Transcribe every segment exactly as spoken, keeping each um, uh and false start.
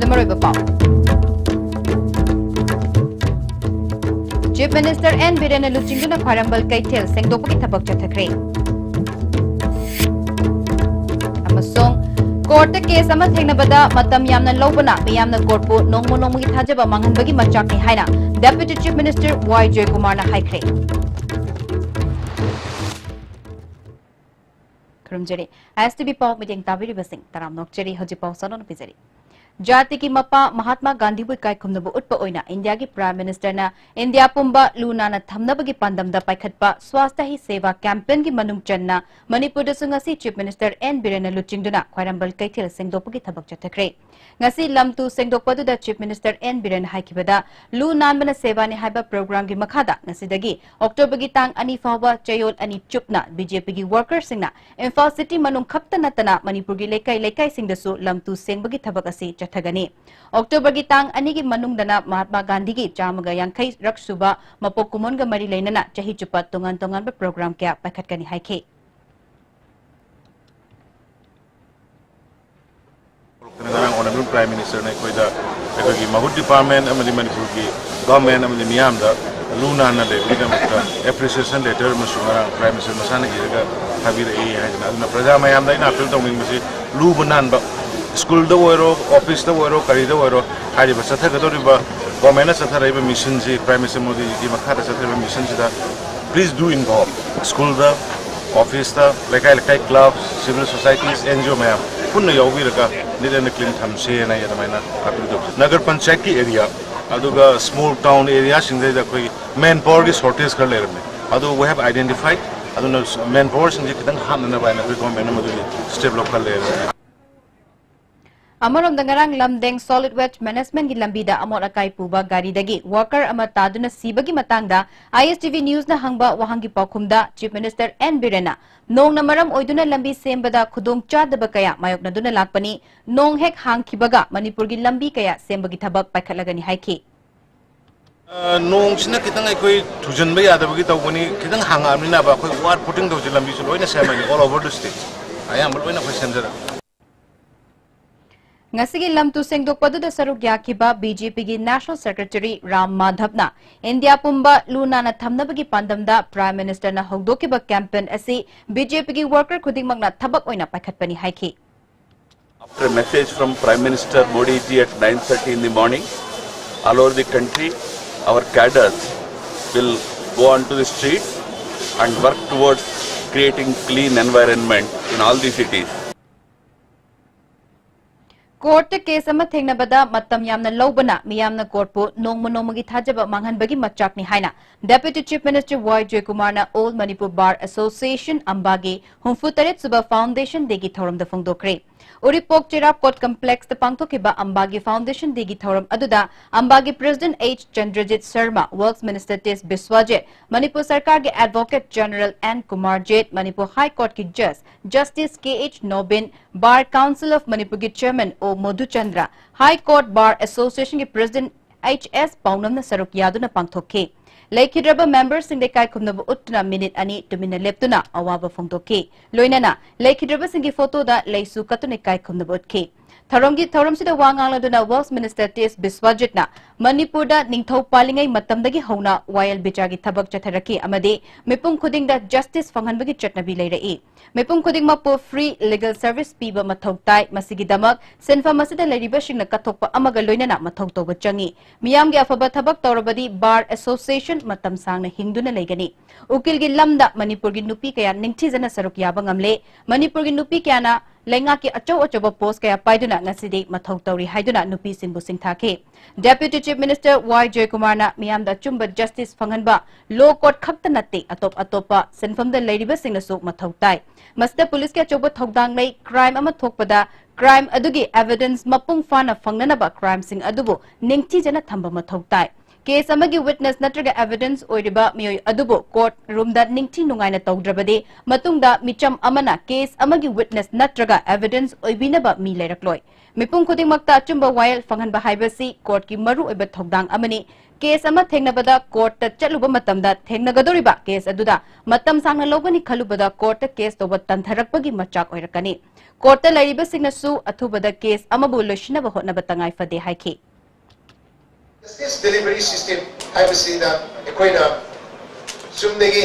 ꯃꯔꯨꯑꯣꯏꯕ ꯄꯥꯎ꯫ Chief Minister N ꯕꯤꯔꯦꯟꯅ ꯂꯨꯆꯤꯡꯗꯨꯅ ꯈ꯭ꯋꯥꯏꯔꯝꯕꯟ ꯀꯩꯊꯦꯜ ꯁꯦꯡꯗꯣꯛꯄꯒꯤ ꯊꯕꯛ ꯆꯠꯊꯈ꯭ꯔꯦ꯫ ꯑꯃꯁꯨꯡ ꯀꯣꯔꯠꯇ ꯀꯦꯁ ꯑꯃ ꯊꯦꯡꯅꯕꯗ ꯃꯇꯝ ꯌꯥꯝꯅ ꯂꯧꯕꯅ ꯃꯤꯌꯥꯝꯅ ꯀꯣꯔꯠꯄꯨ ꯅꯣꯡꯃ ꯅꯣꯡꯃꯒꯤ ꯊꯥꯖꯕ ꯃꯥꯡꯍꯟꯕꯒꯤ ꯃꯆꯥꯛꯅꯤ ꯍꯥꯏꯅ Deputy Chief Minister ꯋꯥꯏ ꯖꯣꯏꯀꯨꯃꯥꯔꯅ ꯍꯥꯏꯈ꯭ꯔꯦ꯫ ꯈꯨꯔꯨꯝꯖꯔꯤ꯫ ꯑꯥꯏ ꯑꯦꯁ ꯇꯤ ꯚꯤ ꯄꯥꯎ ꯃꯤꯠꯌꯦꯡ ꯇꯥꯕꯤꯔꯤꯕꯁꯤꯡ ꯇꯔꯥꯝꯅ ꯑꯣꯛꯆꯔꯤ꯫ ꯍꯧꯖꯤꯛ ꯄꯥꯎ ꯁꯟꯗꯣꯛꯅ ꯄꯤꯖꯔꯤ꯫ ꯖꯥꯇꯤꯒꯤ ꯃꯄꯥ ꯃꯍꯥꯠꯃꯥ ꯒꯥꯟꯙꯤꯕꯨ ꯏꯀꯥꯏ ꯈꯨꯝꯅꯕ ꯎꯠꯄ ꯑꯣꯏꯅ ꯏꯟꯗꯤꯌꯥꯒꯤ Prime Ministerꯅ ꯏꯟꯗꯤꯌꯥ ꯄꯨꯝꯕ ꯂꯨ ꯅꯥꯟꯅ ꯊꯝꯅꯕꯒꯤ ꯄꯥꯟꯗꯝꯗ ꯄꯥꯏꯈꯠꯄ ꯁ꯭ꯋꯥꯁꯊ ꯍꯤ ꯁꯦꯚꯥ campaignꯒꯤ ꯃꯅꯨꯡ ꯆꯟꯅ ꯃꯅꯤꯄꯨꯔꯗꯁꯨ ꯉꯁꯤ Chief Minister N ꯕꯤꯔꯦꯟꯅ ꯂꯨꯆꯤꯡꯗꯨꯅ ꯈ꯭ꯋꯥꯏꯔꯝꯕꯟ ꯀꯩꯊꯦꯜ ꯁꯦꯡꯗꯣꯛꯄꯒꯤ ꯊꯕꯛ ꯆꯠꯊꯈ꯭ꯔꯦ꯫ ꯉꯁꯤ ꯂꯝ ꯇꯨ ꯁꯦꯡꯗꯣꯛꯄ ꯑꯗꯨꯗ Chief Minister N ꯕꯤꯔꯦꯟꯅ ꯍꯥꯏꯈꯤꯕꯗ, "ꯂꯨ ꯅꯥꯟꯕꯅ ꯁꯦꯕꯥꯅꯤ" ꯍꯥꯏꯕ programꯒꯤ ꯃꯈꯥꯗ ꯉꯁꯤꯗꯒꯤ ꯑꯣꯛꯇꯣꯕꯔꯒꯤ ꯇꯥꯡ ꯑꯅꯤ ꯐꯥꯎꯕ ꯆꯌꯣꯜ ꯑꯅꯤ ꯆꯨꯞꯅ ꯕꯤ ꯖꯦ ꯄꯤꯒꯤ workerꯁꯤꯡꯅ ꯏꯝꯐꯥꯜ city ꯃꯅꯨꯡ ꯈꯛꯇ ꯅꯠꯇꯅ ꯃꯅꯤꯄꯨꯔꯒꯤ ꯂꯩꯀꯥꯏ ꯂꯩꯀꯥꯏꯁꯤꯡꯗꯁꯨ ꯂꯝ ꯇꯨ ꯁꯦꯡꯕꯒꯤ ꯊꯕꯛ ꯑꯁꯤ ꯆꯠꯊꯒꯅꯤ꯫ ꯑꯣꯛꯇꯣꯕꯔꯒꯤ ꯇꯥꯡ ꯑꯅꯤꯒꯤ ꯃꯅꯨꯡꯗꯅ ꯃꯍꯥꯠꯃꯥ ꯒꯥꯟꯙꯤꯒꯤ ꯆꯥꯝꯃꯒ ꯌꯥꯡꯈꯩꯔꯛ ꯁꯨꯕ ꯃꯄꯣꯛ ꯀꯨꯝꯑꯣꯟꯒ ꯃꯔꯤ ꯂꯩꯅꯅ ꯆꯍꯤ ꯆꯨꯞꯄ ꯇꯣꯉꯥꯟ ꯇꯣꯉꯥꯟꯕ program ꯀꯌꯥ ꯄꯥꯏꯈꯠꯀꯅꯤ ꯍꯥꯏꯈꯤ꯫ ꯉꯔꯥꯡ Honourable Prime Ministerꯅ ꯑꯩꯈꯣꯏꯗ, ꯑꯩꯈꯣꯏꯒꯤ ꯃꯍꯨꯠ department ꯑꯃꯗꯤ ꯃꯅꯤꯄꯨꯔꯒꯤ government ꯑꯃꯗꯤ ꯃꯤꯌꯥꯝꯗ ꯂꯨ ꯅꯥꯟꯅ ꯂꯩꯕꯒꯤꯗꯃꯛꯇ appreciation letter ꯑꯃꯁꯨ ꯉꯔꯥꯡ Prime Minister ꯃꯁꯥꯅ ꯏꯔꯒ ꯊꯥꯕꯤꯔꯛꯏ ꯍꯥꯏꯗꯅ꯫ ꯑꯗꯨꯅ ꯄ꯭ꯔꯖꯥ ꯃꯌꯥꯝꯗ ꯑꯩꯅ appeal ꯇꯧꯅꯤꯡꯕꯁꯤ, ꯂꯨꯕ ꯅꯥꯟꯕ, schoolꯗ ꯑꯣꯏꯔꯣ, officeꯇ ꯑꯣꯏꯔꯣ, ꯀꯔꯤꯗ ꯑꯣꯏꯔꯣ, ꯍꯥꯏꯔꯤꯕ ꯆꯠꯊꯒꯗꯧꯔꯤꯕ governmentꯅ ꯆꯠꯊꯔꯛꯏꯕ missionꯁꯤ, Prime Minister ꯃꯣꯗꯤꯒꯤ ꯃꯈꯥꯗ ꯆꯠꯊꯔꯤꯕ missionꯁꯤꯗ please do involve꯫ Schoolꯗ, officeꯇ, ꯂꯩꯀꯥꯏ ꯂꯩꯀꯥꯏ club, civil societies, N G O ꯃꯌꯥꯝ ꯄꯨꯟꯅ ꯌꯥꯎꯕꯤꯔꯒ neat and clean ꯊꯝꯁꯦꯅ ꯑꯩ ꯑꯗꯨꯃꯥꯏꯅ appeal ꯇꯧꯖꯩ꯫ ꯅꯒꯔ ꯄꯟꯆꯥꯌꯠꯀꯤ area, ꯑꯗꯨꯒ small town areaꯁꯤꯡꯗꯩꯗ ꯑꯩꯈꯣꯏ manpowerꯒꯤ shortage ꯈꯔ ꯂꯩꯔꯝꯃꯦ꯫ ꯑꯗꯨ we have identified꯫ ꯑꯗꯨꯅ manpowerꯁꯤꯡꯁꯦ ꯈꯤꯇꯪ ꯍꯥꯞꯅꯅꯕ ꯍꯥꯏꯅ ꯑꯩꯈꯣꯏ governmentꯅ ꯃꯗꯨꯒꯤ step ꯂꯧꯈꯠꯂꯦ꯫ ꯑꯃꯔꯣꯝꯗ, ꯉꯔꯥꯡ ꯂꯝꯗꯦꯡ solid waste managementꯀꯤ ꯂꯝꯕꯤꯗ ꯑꯃꯣꯠ ꯑꯀꯥꯏ ꯄꯨꯕ ꯒꯥꯔꯤꯗꯒꯤ worker ꯑꯃ ꯇꯥꯗꯨꯅ ꯁꯤꯕꯒꯤ ꯃꯇꯥꯡꯗ I S T V newsꯅ ꯍꯪꯕ ꯋꯥꯍꯪꯒꯤ ꯄꯥꯎꯈꯨꯝꯗ Chief Minister N ꯕꯤꯔꯦꯟꯅ, "ꯅꯣꯡꯅ ꯃꯔꯝ ꯑꯣꯏꯗꯨꯅ ꯂꯝꯕꯤ ꯁꯦꯝꯕꯗ ꯈꯨꯗꯣꯡ ꯆꯥꯗꯕ ꯀꯌꯥ ꯃꯥꯌꯣꯛꯅꯗꯨꯅ ꯂꯥꯛꯄꯅꯤ꯫ ꯅꯣꯡ ꯍꯦꯛ ꯍꯥꯡꯈꯤꯕꯒ ꯃꯅꯤꯄꯨꯔꯒꯤ ꯂꯝꯕꯤ ꯀꯌꯥ ꯁꯦꯝꯕꯒꯤ ꯊꯕꯛ ꯄꯥꯏꯈꯠꯂꯒꯅꯤ" ꯍꯥꯏꯈꯤ꯫ ꯑ, ꯅꯣꯡꯁꯤꯅ ꯈꯤꯇꯪ ꯑꯩꯈꯣꯏ ꯊꯨꯖꯤꯟꯕ ꯌꯥꯗꯕꯒꯤ ꯇꯧꯕꯅꯤ꯫ ꯈꯤꯇꯪ ꯍꯥꯡꯉꯛꯑꯕꯅꯤꯅ ꯑꯩꯈꯣꯏ ꯋꯥꯔ footing ꯇꯧꯁꯤ, ꯂꯝꯕꯤꯁꯨ ꯂꯣꯏꯅ ꯁꯦꯝꯃꯅꯤ, all over the state꯫ ꯑꯌꯥꯝꯕ ꯂꯣꯏꯅ ꯑꯩꯈꯣꯏ ꯁꯦꯝꯖꯔꯛꯑꯅꯤ꯫ ꯉꯁꯤꯒꯤ ꯂꯝ ꯇꯨ ꯁꯦꯡꯗꯣꯛꯄ ꯑꯗꯨꯗ ꯁꯔꯨꯛ ꯌꯥꯈꯤꯕ ꯕꯤ ꯖꯦ ꯄꯤꯒꯤ National Secretary ꯔꯥꯝ ꯃꯥꯙꯕꯅ ꯏꯟꯗꯤꯌꯥ ꯄꯨꯝꯕ ꯂꯨ ꯅꯥꯟꯅ ꯊꯝꯅꯕꯒꯤ ꯄꯥꯟꯗꯝꯗ Prime Ministerꯅ ꯍꯧꯗꯣꯛꯈꯤꯕ campaign ꯑꯁꯤ ꯕꯤ ꯖꯦ ꯄꯤꯒꯤ worker ꯈꯨꯗꯤꯡꯃꯛꯅ ꯊꯕꯛ ꯑꯣꯏꯅ ꯄꯥꯏꯈꯠꯄꯅꯤ ꯍꯥꯏꯈꯤ꯫ After a message from Prime Minister Modi ji at nine thirty in the morning, all over the country, our cadres will go on to the street and work towards creating clean environment in all the cities. Courtꯇ case ꯑꯃ ꯊꯦꯡꯅꯕꯗ ꯃꯇꯝ ꯌꯥꯝꯅ ꯂꯧꯕꯅ ꯃꯤꯌꯥꯝꯅ courtꯄꯨ ꯅꯣꯡꯃ ꯅꯣꯡꯃꯒꯤ ꯊꯥꯖꯕ ꯃꯥꯡꯍꯟꯕꯒꯤ ꯃꯆꯥꯛꯅꯤ ꯍꯥꯏꯅ Deputy Chief Minister ꯋꯥꯏ ꯖꯣꯏꯀꯨꯃꯥꯔꯅ All Manipur Bar Association ꯑꯝꯕꯥꯒꯤ ꯍꯨꯝꯐꯨ ꯇꯔꯦꯠ ꯁꯨꯕ Foundation Dayꯒꯤ ꯊꯧꯔꯝꯗ ꯐꯣꯡꯗꯣꯛꯈ꯭ꯔꯦ꯫ ꯎꯔꯤꯄꯣꯛ ꯆꯦꯔꯥꯞꯀꯣꯠ complexꯇ ꯄꯥꯡꯊꯣꯛꯈꯤꯕ ꯑꯝꯕꯥꯒꯤ Foundation Dayꯒꯤ ꯊꯧꯔꯝ ꯑꯗꯨꯗ ꯑꯝꯕꯥꯒꯤ President H Chandrajit Sharma, Works Minister ꯇꯦꯁ ꯕꯤꯁ꯭ꯋꯥꯖꯤꯠ, ꯃꯅꯤꯄꯨꯔ ꯁꯔꯀꯥꯔꯒꯤ Advocate General N Kumarjit, Manipur High Courtꯀꯤ Judge Justice K H Nobin, Bar Council of ꯃꯅꯤꯄꯨꯔꯒꯤ Chairman O Madhuchandra, High Court Bar Associationꯒꯤ President ꯑꯩꯆ ꯑꯦꯁ ꯄꯥꯎꯅꯝꯅ ꯁꯔꯨꯛ ꯌꯥꯗꯨꯅ ꯄꯥꯡꯊꯣꯛꯈꯤ꯫ ꯂꯩꯈꯤꯗ꯭ꯔꯕ memberꯁꯤꯡꯗ ꯏꯀꯥꯏ ꯈꯨꯝꯅꯕ ꯎꯠꯇꯨꯅ minute ꯑꯅꯤ ꯇꯨꯃꯤꯟꯅ ꯂꯦꯞꯇꯨꯅ ꯑꯋꯥꯕ ꯐꯣꯡꯗꯣꯛꯈꯤ꯫ ꯂꯣꯏꯅꯅ ꯂꯩꯈꯤꯗ꯭ꯔꯕꯁꯤꯡꯒꯤ photoꯗ ꯂꯩꯁꯨ ꯀꯠꯇꯨꯅ ꯏꯀꯥꯏ ꯈꯨꯝꯅꯕ ꯎꯠꯈꯤ꯫ ꯊꯧꯔꯝꯒꯤ, ꯊꯧꯔꯝꯁꯤꯗ ꯋꯥ ꯉꯥꯡꯂꯗꯨꯅ Works Minister ꯇꯦꯁ ꯕꯤꯁ꯭ꯋꯥꯖꯤꯠꯅ ꯃꯅꯤꯄꯨꯔꯗ ꯅꯤꯡꯊꯧ ꯄꯥꯜꯂꯤꯉꯩ ꯃꯇꯝꯗꯒꯤ ꯍꯧꯅ ꯋꯥꯌꯦꯜ ꯕꯤꯆꯥꯔꯒꯤ ꯊꯕꯛ ꯆꯠꯊꯔꯛꯈꯤ ꯑꯃꯗꯤ ꯃꯤꯄꯨꯝ ꯈꯨꯗꯤꯡꯗ justice ꯐꯪꯍꯟꯕꯒꯤ ꯆꯠꯅꯕꯤ ꯂꯩꯔꯛꯏ꯫ ꯃꯤꯄꯨꯝ ꯈꯨꯗꯤꯡꯃꯛꯄꯨ free legal service ꯄꯤꯕ ꯃꯊꯧ ꯇꯥꯏ꯫ ꯃꯁꯤꯒꯤꯗꯃꯛ ꯁꯤꯟꯐꯝ ꯑꯁꯤꯗ ꯂꯩꯔꯤꯕꯁꯤꯡꯅ ꯀꯠꯊꯣꯛꯄ ꯑꯃꯒ ꯂꯣꯏꯅꯅ ꯃꯊꯧ ꯇꯧꯕ ꯆꯪꯏ꯫ ꯃꯤꯌꯥꯝꯒꯤ ꯑꯐꯕ ꯊꯕꯛ ꯇꯧꯔꯕꯗꯤ Bar Association ꯃꯇꯝ ꯁꯥꯡꯅ ꯍꯤꯡꯗꯨꯅ ꯂꯩꯒꯅꯤ꯫ ꯎꯀꯤꯜꯒꯤ ꯂꯝꯗ ꯃꯅꯤꯄꯨꯔꯒꯤ ꯅꯨꯄꯤ ꯀꯌꯥ ꯅꯤꯡꯊꯤꯖꯅ ꯁꯔꯨꯛ ꯌꯥꯕ ꯉꯝꯂꯦ꯫ ꯃꯅꯤꯄꯨꯔꯒꯤ ꯅꯨꯄꯤ ꯀꯌꯥꯅ ꯂꯩꯉꯥꯛꯀꯤ ꯑꯆꯧ ꯑꯆꯧꯕ post ꯀꯌꯥ ꯄꯥꯏꯗꯨꯅ ꯉꯁꯤꯗꯤ ꯃꯊꯧ ꯇꯧꯔꯤ ꯍꯥꯏꯗꯨꯅ ꯅꯨꯄꯤꯁꯤꯡꯕꯨ ꯁꯤꯡꯊꯥꯈꯤ꯫ Deputy Chief Minister ꯋꯥꯏ ꯖꯣꯏꯀꯨꯃꯥꯔꯅ ꯃꯤꯌꯥꯝꯗ ꯑꯆꯨꯝꯕ justice ꯐꯪꯍꯟꯕ law court ꯈꯛꯇ ꯅꯠꯇꯦ, ꯑꯇꯣꯞ ꯑꯇꯣꯞꯄ ꯁꯤꯟꯐꯝꯗ ꯂꯩꯔꯤꯕꯁꯤꯡꯅꯁꯨ ꯃꯊꯧ ꯇꯥꯏ꯫ ꯃꯁꯤꯗ policeꯀꯤ ꯑꯆꯧꯕ ꯊꯧꯗꯥꯡ ꯂꯩ꯫ Crime ꯑꯃ ꯊꯣꯛꯄꯗ crime ꯑꯗꯨꯒꯤ evidence ꯃꯄꯨꯡ ꯐꯥꯅ ꯐꯪꯅꯅꯕ crimeꯁꯤꯡ ꯑꯗꯨꯕꯨ ꯅꯤꯡꯊꯤꯖꯅ ꯊꯝꯕ ꯃꯊꯧ ꯇꯥꯏ꯫ Case ꯑꯃꯒꯤ witness ꯅꯠꯇ꯭ꯔꯒ evidence ꯑꯣꯏꯔꯤꯕ ꯃꯤꯑꯣꯏ ꯑꯗꯨꯕꯨ court roomꯗ ꯅꯤꯡꯊꯤ ꯅꯨꯡꯉꯥꯏꯅ ꯇꯧꯗ꯭ꯔꯕꯗꯤ ꯃꯇꯨꯡꯗ ꯃꯤꯆꯝ ꯑꯃꯅ case ꯑꯃꯒꯤ witness ꯅꯠꯇ꯭ꯔꯒ evidence ꯑꯣꯏꯕꯤꯅꯕ ꯃꯤ ꯂꯩꯔꯛꯂꯣꯏ꯫ ꯃꯤꯄꯨꯝ ꯈꯨꯗꯤꯡꯃꯛꯇ ꯑꯆꯨꯝꯕ ꯋꯥꯌꯦꯜ ꯐꯪꯍꯟꯕ ꯍꯥꯏꯕꯁꯤ courtꯀꯤ ꯃꯔꯨꯑꯣꯏꯕ ꯊꯧꯗꯥꯡ ꯑꯃꯅꯤ꯫ ꯀꯦꯁ ꯑꯃ ꯊꯦꯡꯅꯕꯗ ꯀꯣꯔꯠꯇ ꯆꯠꯂꯨꯕ ꯃꯇꯝꯗ ꯊꯦꯡꯅꯒꯗꯧꯔꯤꯕ ꯀꯦꯁ ꯑꯗꯨꯗ ꯃꯇꯝ ꯁꯥꯡꯅ ꯂꯧꯒꯅꯤ ꯈꯜꯂꯨꯕꯗ ꯀꯣꯔꯠꯇ ꯀꯦꯁ ꯇꯧꯕ ꯇꯟꯊꯔꯛꯄꯒꯤ ꯃꯆꯥꯛ ꯑꯣꯏꯔꯛꯀꯅꯤ꯫ ꯀꯣꯔꯠꯇ ꯂꯩꯔꯤꯕꯁꯤꯡꯅꯁꯨ ꯑꯊꯨꯕꯗ ꯀꯦꯁ ꯑꯃꯕꯨ ꯂꯣꯏꯁꯤꯟꯅꯕ ꯍꯣꯠꯅꯕ ꯇꯉꯥꯏ ꯐꯗꯦ ꯍꯥꯏꯈꯤ꯫ Justice delivery system ꯍꯥꯏꯕꯁꯤꯗ ꯑꯩꯈꯣꯏꯅ ꯆꯨꯝꯅꯒꯤ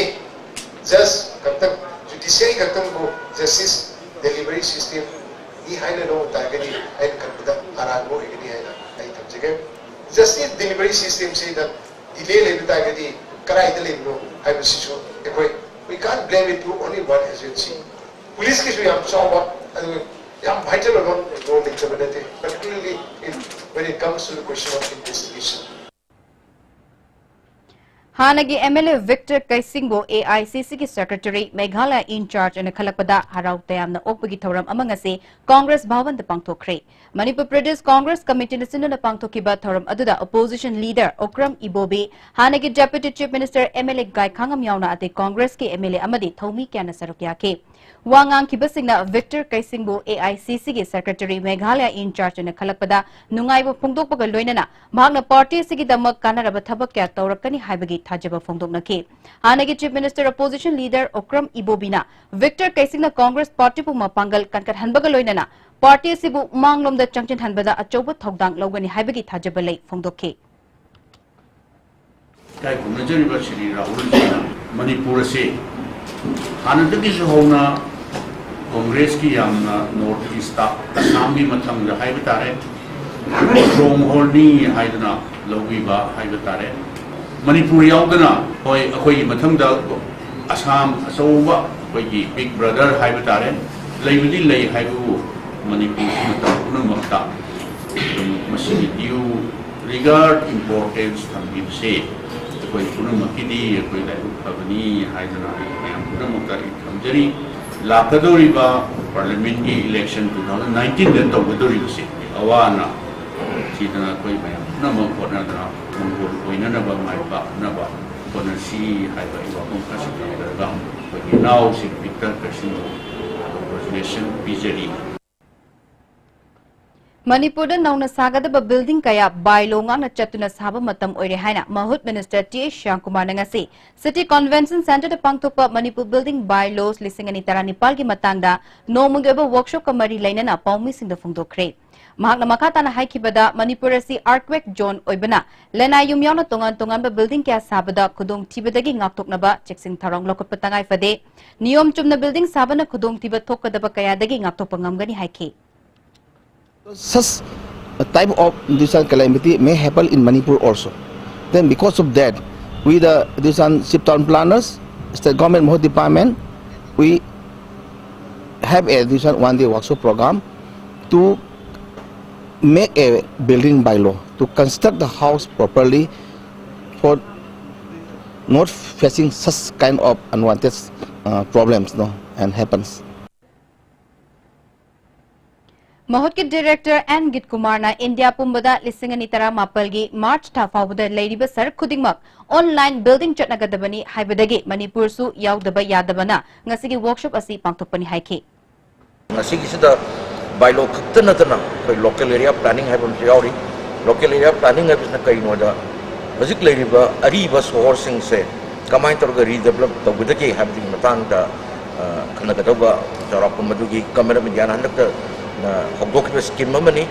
ꯖꯁ ꯈꯛꯇꯪ, ꯖꯨꯗꯤꯁꯤꯌꯔꯤ ꯈꯛꯇꯪꯕꯨ ꯖꯁꯇꯤꯁ ꯗꯦꯂꯤꯚꯔꯤ ꯁꯤꯁꯇꯦꯝꯅꯤ ꯍꯥꯏꯅ ꯂꯧꯕ ꯇꯥꯔꯒꯗꯤ ꯑꯩꯅ ꯈꯟꯕꯗ ꯑꯔꯥꯟꯕ ꯑꯣꯏꯒꯅꯤ ꯍꯥꯏꯅ ꯑꯩ ꯊꯝꯖꯒꯦ꯫ ꯖꯁꯇꯤꯁ ꯗꯦꯂꯤꯚꯔꯤ ꯁꯤꯁꯇꯦꯝꯁꯤꯗ ꯗꯤꯂꯦ ꯂꯩꯕ ꯇꯥꯔꯒꯗꯤ ꯀꯗꯥꯏꯗ ꯂꯩꯕꯅꯣ ꯍꯥꯏꯕꯁꯤꯁꯨ ꯑꯩꯈꯣꯏ, we can't blame it to only one agency꯫ ꯄꯨꯂꯤꯁꯀꯤꯁꯨ ꯌꯥꯝ ꯆꯥꯎꯕ ꯑꯗꯨꯒ ꯌꯥꯝ ꯚꯥꯏꯇꯦꯜ ꯑꯣꯏꯕ ꯔꯣꯜ ꯂꯩꯇꯕ ꯅꯠꯇꯦ, particularly in, when it comes to the question of investigation꯫ ꯍꯥꯟꯅꯒꯤ ꯑꯦꯝ ꯑꯦꯜ ꯑꯦ ꯚꯤꯛꯇꯔ ꯀꯩꯁꯤꯡꯕꯨ ꯑꯦ ꯑꯥꯏ ꯁꯤ ꯁꯤꯒꯤ ꯁꯦꯀ꯭ꯔꯦꯇꯔꯤ, ꯃꯦꯘꯥꯂꯌꯥ ꯏꯟ ꯆꯥꯔꯖ ꯑꯣꯏꯅ ꯈꯜꯂꯛꯄꯗ ꯍꯔꯥꯎ ꯇꯌꯥꯝꯅ ꯑꯣꯛꯄꯒꯤ ꯊꯧꯔꯝ ꯑꯃ ꯉꯁꯤ ꯀꯣꯡꯒ꯭ꯔꯦꯁ ꯚꯕꯟꯗ ꯄꯥꯡꯊꯣꯛꯈ꯭ꯔꯦ꯫ ꯃꯅꯤꯄꯨꯔ ꯄ꯭ꯔꯗꯦꯁ ꯀꯣꯡꯒ꯭ꯔꯦꯁ ꯀꯃꯤꯇꯤꯅ ꯁꯤꯟꯗꯨꯅ ꯄꯥꯡꯊꯣꯛꯈꯤꯕ ꯊꯧꯔꯝ ꯑꯗꯨꯗ ꯑꯣꯄꯣꯖꯤꯁꯟ ꯂꯤꯗꯔ ꯑꯣꯀ꯭ꯔꯝ ꯏꯕꯣꯕꯤ, ꯍꯥꯟꯅꯒꯤ deputy chief minister M L A Gaikhangam ꯌꯥꯎꯅ ꯑꯇꯩ ꯀꯣꯡꯒ꯭ꯔꯦꯁꯀꯤ ꯑꯦꯝ ꯑꯦꯜ ꯑꯦ ꯑꯃꯗꯤ ꯊꯧꯃꯤ ꯀꯌꯥꯅ ꯁꯔꯨꯛ ꯌꯥꯈꯤ꯫ ꯋꯥ ꯉꯥꯡꯈꯤꯕꯁꯤꯡꯅ ꯚꯤꯛꯇꯔ ꯀꯩꯁꯤꯡꯕꯨ ꯑꯦ ꯑꯥꯏ ꯁꯤ ꯁꯤꯒꯤ ꯁꯦꯀ꯭ꯔꯦꯇꯔꯤ, ꯃꯦꯘꯥꯂꯌꯥ ꯏꯟ ꯆꯥꯔꯖ ꯑꯣꯏꯅ ꯈꯜꯂꯛꯄꯗ ꯅꯨꯡꯉꯥꯏꯕ ꯐꯣꯡꯗꯣꯛꯄꯒ ꯂꯣꯏꯅꯅ ꯃꯍꯥꯛꯅ ꯄꯥꯔꯇꯤ ꯑꯁꯤꯒꯤꯗꯃꯛ ꯀꯥꯟꯅꯔꯕ ꯊꯕꯛ ꯀꯌꯥ ꯇꯧꯔꯛꯀꯅꯤ ꯍꯥꯏꯕꯒꯤ ꯊꯥꯖꯕ ꯐꯣꯡꯗꯣꯛꯅꯈꯤ꯫ ꯍꯥꯟꯅꯒꯤ chief minister opposition leader Okram ꯏꯕꯣꯕꯤꯅ ꯚꯤꯛꯇꯔ ꯀꯩꯁꯤꯡꯅ ꯀꯣꯡꯒ꯭ꯔꯦꯁ ꯄꯥꯔꯇꯤꯕꯨ ꯃꯄꯥꯡꯒꯜ ꯀꯟꯈꯠꯍꯟꯕꯒ ꯂꯣꯏꯅꯅ ꯄꯥꯔꯇꯤ ꯑꯁꯤꯕꯨ ꯃꯥꯡꯂꯣꯝꯗ ꯆꯪꯁꯤꯟꯍꯟꯕꯗ ꯑꯆꯧꯕ ꯊꯧꯗꯥꯡ ꯂꯧꯒꯅꯤ ꯍꯥꯏꯕꯒꯤ ꯊꯥꯖꯕ ꯂꯩ ꯐꯣꯡꯗꯣꯛꯈꯤ꯫ ꯏꯀꯥꯏ ꯈꯨꯝꯅꯖꯔꯤꯕ ꯁ꯭ꯔꯤ ꯔꯥꯍꯨꯜꯖꯤꯅ ꯃꯅꯤꯄꯨꯔ ꯑꯁꯤ ꯍꯥꯟꯅꯗꯒꯤꯁꯨ ꯍꯧꯅ ꯀꯣꯡꯒ꯭ꯔꯦꯁꯀꯤ ꯌꯥꯝꯅ ꯅꯣꯔꯠ ꯏꯁꯇ ꯑꯁꯥꯝꯒꯤ ꯃꯊꯪꯗ ꯍꯥꯏꯕ ꯇꯥꯔꯦ, ꯁ꯭ꯇꯔꯣꯡ ꯍꯣꯜꯅꯤ ꯍꯥꯏꯗꯨꯅ ꯂꯧꯕꯤꯕ ꯍꯥꯏꯕ ꯇꯥꯔꯦ꯫ ꯃꯅꯤꯄꯨꯔ ꯌꯥꯎꯗꯅ, ꯍꯣꯏ, ꯑꯩꯈꯣꯏꯒꯤ ꯃꯊꯪꯗ ꯑꯁꯥꯝ ꯑꯆꯧꯕ, ꯑꯩꯈꯣꯏꯒꯤ ꯕꯤꯛ ꯕ꯭ꯔꯗꯔ ꯍꯥꯏꯕ ꯇꯥꯔꯦ, ꯂꯩꯕꯗꯤ ꯂꯩ ꯍꯥꯏꯕꯕꯨ ꯃꯅꯤꯄꯨꯔꯒꯤ ꯃꯇꯝ ꯄꯨꯝꯅꯃꯛꯇ ꯑꯗꯨꯝ ꯃꯁꯤꯒꯤ ꯗ꯭ꯌꯨ ꯔꯤꯒꯥꯔꯗ, ꯏꯝꯄꯣꯔꯇꯦꯟꯁ ꯊꯝꯕꯤꯕꯁꯦ ꯑꯩꯈꯣꯏ ꯄꯨꯝꯅꯃꯛꯀꯤꯗꯤ ꯑꯩꯈꯣꯏ ꯂꯥꯏꯕꯛ ꯐꯕꯅꯤ ꯍꯥꯏꯗꯨꯅ ꯑꯩ ꯃꯌꯥꯝ ꯄꯨꯝꯅꯃꯛꯇ ꯑꯩ ꯊꯝꯖꯔꯤ꯫ ꯂꯥꯛꯀꯗꯧꯔꯤꯕ ꯄꯥꯔꯂꯤꯌꯥꯃꯦꯟꯠꯀꯤ ꯏꯂꯦꯛꯁꯟ ꯇꯨ ꯊꯥꯎꯖꯟ ꯅꯥꯏꯟꯇꯤꯟꯗ ꯇꯧꯒꯗꯧꯔꯤꯕꯁꯦ ꯑꯋꯥꯅ ꯊꯤꯗꯅ ꯑꯩꯈꯣꯏ ꯃꯌꯥꯝ ꯄꯨꯝꯅꯃꯛ ꯍꯣꯠꯅꯗꯅ ꯃꯪꯒꯣꯜ ꯑꯣꯏꯅꯅꯕ, ꯃꯥꯏ ꯄꯥꯛꯅꯕ ꯍꯣꯠꯅꯁꯤ ꯍꯥꯏꯕ ꯑꯩ ꯋꯥꯐꯝ ꯈꯔꯁꯨ ꯊꯝꯖꯔꯒ ꯑꯩꯈꯣꯏꯒꯤ ꯏꯅꯥꯎꯁꯤꯡ ꯚꯤꯛꯇꯔ ꯀ꯭ꯔꯤꯁꯟꯕꯨ ꯀꯣꯡꯒ꯭ꯔꯦꯆꯨꯂꯦꯁꯟ ꯄꯤꯖꯔꯤ꯫ ꯃꯅꯤꯄꯨꯔꯗ ꯅꯧꯅ ꯁꯥꯒꯗꯕ building ꯀꯌꯥ bylaw ꯉꯥꯛꯅ ꯆꯠꯇꯨꯅ ꯁꯥꯕ ꯃꯇꯝ ꯑꯣꯏꯔꯦ ꯍꯥꯏꯅ ꯃꯍꯨꯠ Minister ꯇꯤ ꯑꯩꯆ ꯁ꯭ꯌꯥꯝꯀꯨꯃꯥꯔꯅ ꯉꯁꯤ City Convention Centreꯗ ꯄꯥꯡꯊꯣꯛꯄ Manipur Building Bylaws ꯂꯤꯁꯤꯡ ꯑꯅꯤ ꯇꯔꯥꯅꯤꯄꯥꯜꯒꯤ ꯃꯇꯥꯡꯗ ꯅꯣꯡꯃꯒꯤ ꯑꯣꯏꯕ workshopꯀ ꯃꯔꯤ ꯂꯩꯅꯅ ꯄꯥꯎꯃꯤꯁꯤꯡꯗ ꯐꯣꯡꯗꯣꯛꯈ꯭ꯔꯦ꯫ ꯃꯍꯥꯛꯅ ꯃꯈꯥ ꯇꯥꯅ ꯍꯥꯏꯈꯤꯕꯗ, ꯃꯅꯤꯄꯨꯔ ꯑꯁꯤ earthquake zone ꯑꯣꯏꯕꯅ, ꯂꯅꯥꯏ ꯌꯨꯝ ꯌꯥꯎꯅ ꯇꯣꯉꯥꯟ ꯇꯣꯉꯥꯟꯕ building ꯀꯌꯥ ꯁꯥꯕꯗ ꯈꯨꯗꯣꯡꯊꯤꯕꯗꯒꯤ ꯉꯥꯛꯊꯣꯛꯅꯕ ꯆꯦꯛꯁꯤꯟ ꯊꯧꯔꯥꯡ ꯂꯧꯈꯠꯄ ꯇꯉꯥꯏ ꯐꯗꯦ꯫ ꯅꯤꯌꯣꯝ ꯆꯨꯝꯅ building ꯁꯥꯕꯅ ꯈꯨꯗꯣꯡꯊꯤꯕ ꯊꯣꯛꯀꯗꯕ ꯀꯌꯥꯗꯒꯤ ꯉꯥꯛꯊꯣꯛꯄ ꯉꯝꯒꯅꯤ ꯍꯥꯏꯈꯤ꯫ Such a type of this calamity may happen in Manipur also. Then because of that, we the this chief town planners, state government Mahut department, we have a this one day workshop program to make a building bylaw to construct the house properly for not facing such kind of unwanted uh, problems no, and happens. ꯃꯍꯨꯠꯀꯤ Director N ꯒꯤꯠꯀꯨꯃꯥꯔꯅ India ꯄꯨꯝꯕꯗ ꯂꯤꯁꯤꯡ ꯑꯅꯤ ꯇꯔꯥꯃꯥꯄꯜꯒꯤ March ꯊꯥ ꯐꯥꯎꯕꯗ ꯂꯩꯔꯤꯕ ꯁꯔꯨꯛ ꯈꯨꯗꯤꯡꯃꯛ online building ꯆꯠꯅꯒꯗꯕꯅꯤ ꯍꯥꯏꯕꯗꯒꯤ ꯃꯅꯤꯄꯨꯔꯁꯨ ꯌꯥꯎꯗꯕ ꯌꯥꯗꯕꯅ ꯉꯁꯤꯒꯤ workshop ꯑꯁꯤ ꯄꯥꯡꯊꯣꯛꯄꯅꯤ ꯍꯥꯏꯈꯤ꯫ ꯃꯁꯤꯒꯤꯁꯤꯗ bylaw ꯈꯛꯇ ꯅꯠꯇꯅ ꯑꯩꯈꯣꯏ local area planning ꯍꯥꯏꯕ ꯑꯃꯁꯨ ꯌꯥꯎꯔꯤ꯫ Local area planning ꯍꯥꯏꯕꯁꯤꯅ ꯀꯔꯤꯅꯣꯗ, ꯍꯧꯖꯤꯛ ꯂꯩꯔꯤꯕ ꯑꯔꯤꯕ ꯁꯣꯍꯣꯔꯁꯤꯡꯁꯦ ꯀꯃꯥꯏꯅ ꯇꯧꯔꯒ redevelop ꯇꯧꯒꯗꯒꯦ ꯍꯥꯏꯕꯗꯨꯒꯤ ꯃꯇꯥꯡꯗ ꯈꯟꯅꯒꯗꯧꯕ ꯆꯥꯎꯔꯥꯛꯄ ꯃꯗꯨꯒꯤ Government of India ꯍꯟꯗꯛꯇ ꯍꯧꯗꯣꯛꯈꯤꯕ scheme ꯑꯃꯅꯤ꯫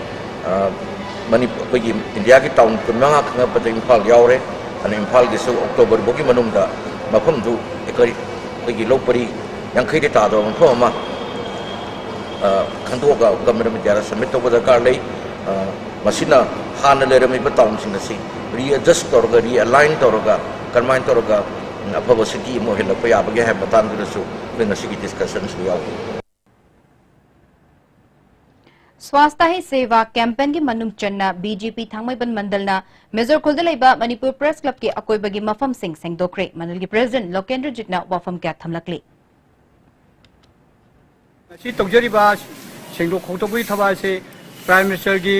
ꯑꯩꯈꯣꯏꯒꯤ ꯏꯟꯗꯤꯌꯥꯒꯤ town ꯀꯨꯟꯃꯉꯥ ꯈꯪꯉꯛꯄꯗ ꯏꯝꯐꯥꯜ ꯌꯥꯎꯔꯦ꯫ ꯑꯗꯨꯅ ꯏꯝꯐꯥꯜꯒꯤꯁꯨ October ꯐꯥꯎꯒꯤ ꯃꯅꯨꯡꯗ ꯃꯐꯝꯗꯨ ꯑꯩꯈꯣꯏꯒꯤ ꯂꯧ ꯄꯔꯤ ꯌꯥꯡꯈꯩꯗꯤ ꯇꯥꯗꯕ ꯃꯐꯝ ꯑꯃ ꯈꯟꯗꯣꯛꯑꯒ Government of India the submit ꯇꯧꯕ ꯗꯔꯀꯥꯔ ꯂꯩ꯫ ꯃꯁꯤꯅ ꯍꯥꯟꯅ ꯂꯩꯔꯝꯃꯤꯕ town ꯁꯤꯡ ꯑꯁꯤ readjust ꯇꯧꯔꯒ, realign ꯇꯧꯔꯒ, ꯀꯔꯝꯍꯥꯏꯅ ꯇꯧꯔꯒ ꯑꯐꯕ city ꯑꯃ ꯑꯣꯏꯍꯜꯂꯛꯄ ꯌꯥꯕꯒꯦ ꯍꯥꯏꯕ ꯃꯇꯥꯡꯗꯨꯗꯁꯨ ꯑꯩꯈꯣꯏ ꯉꯁꯤꯒꯤ discussion ꯁꯤꯗ ꯌꯥꯎꯏ꯫ Swasthya Hi Seva campaignꯒꯤ ꯃꯅꯨꯡ ꯆꯟꯅ ꯕꯤ ꯖꯦ ꯄꯤ ꯊꯥꯡꯃꯩꯕꯟ ꯃꯟꯗꯜꯅ ꯃꯦꯖꯣꯔ ꯈꯨꯜꯗ ꯂꯩꯕ ꯃꯅꯤꯄꯨꯔ Press Clubꯀꯤ ꯑꯀꯣꯏꯕꯒꯤ ꯃꯐꯝꯁꯤꯡ ꯁꯦꯡꯗꯣꯛꯈ꯭ꯔꯦ꯫ ꯃꯟꯗꯜꯒꯤ President ꯂꯣꯀꯦꯟꯗ꯭ꯔꯖꯤꯠꯅ ꯋꯥꯐꯝ ꯀꯌꯥ ꯊꯝꯂꯛꯂꯤ꯫ ꯉꯁꯤ ꯇꯧꯖꯔꯤꯕ ꯁꯦꯡꯗꯣꯛ ꯈꯣꯠꯇꯣꯛꯄꯒꯤ ꯊꯕꯛ ꯑꯁꯤ Prime Ministerꯒꯤ,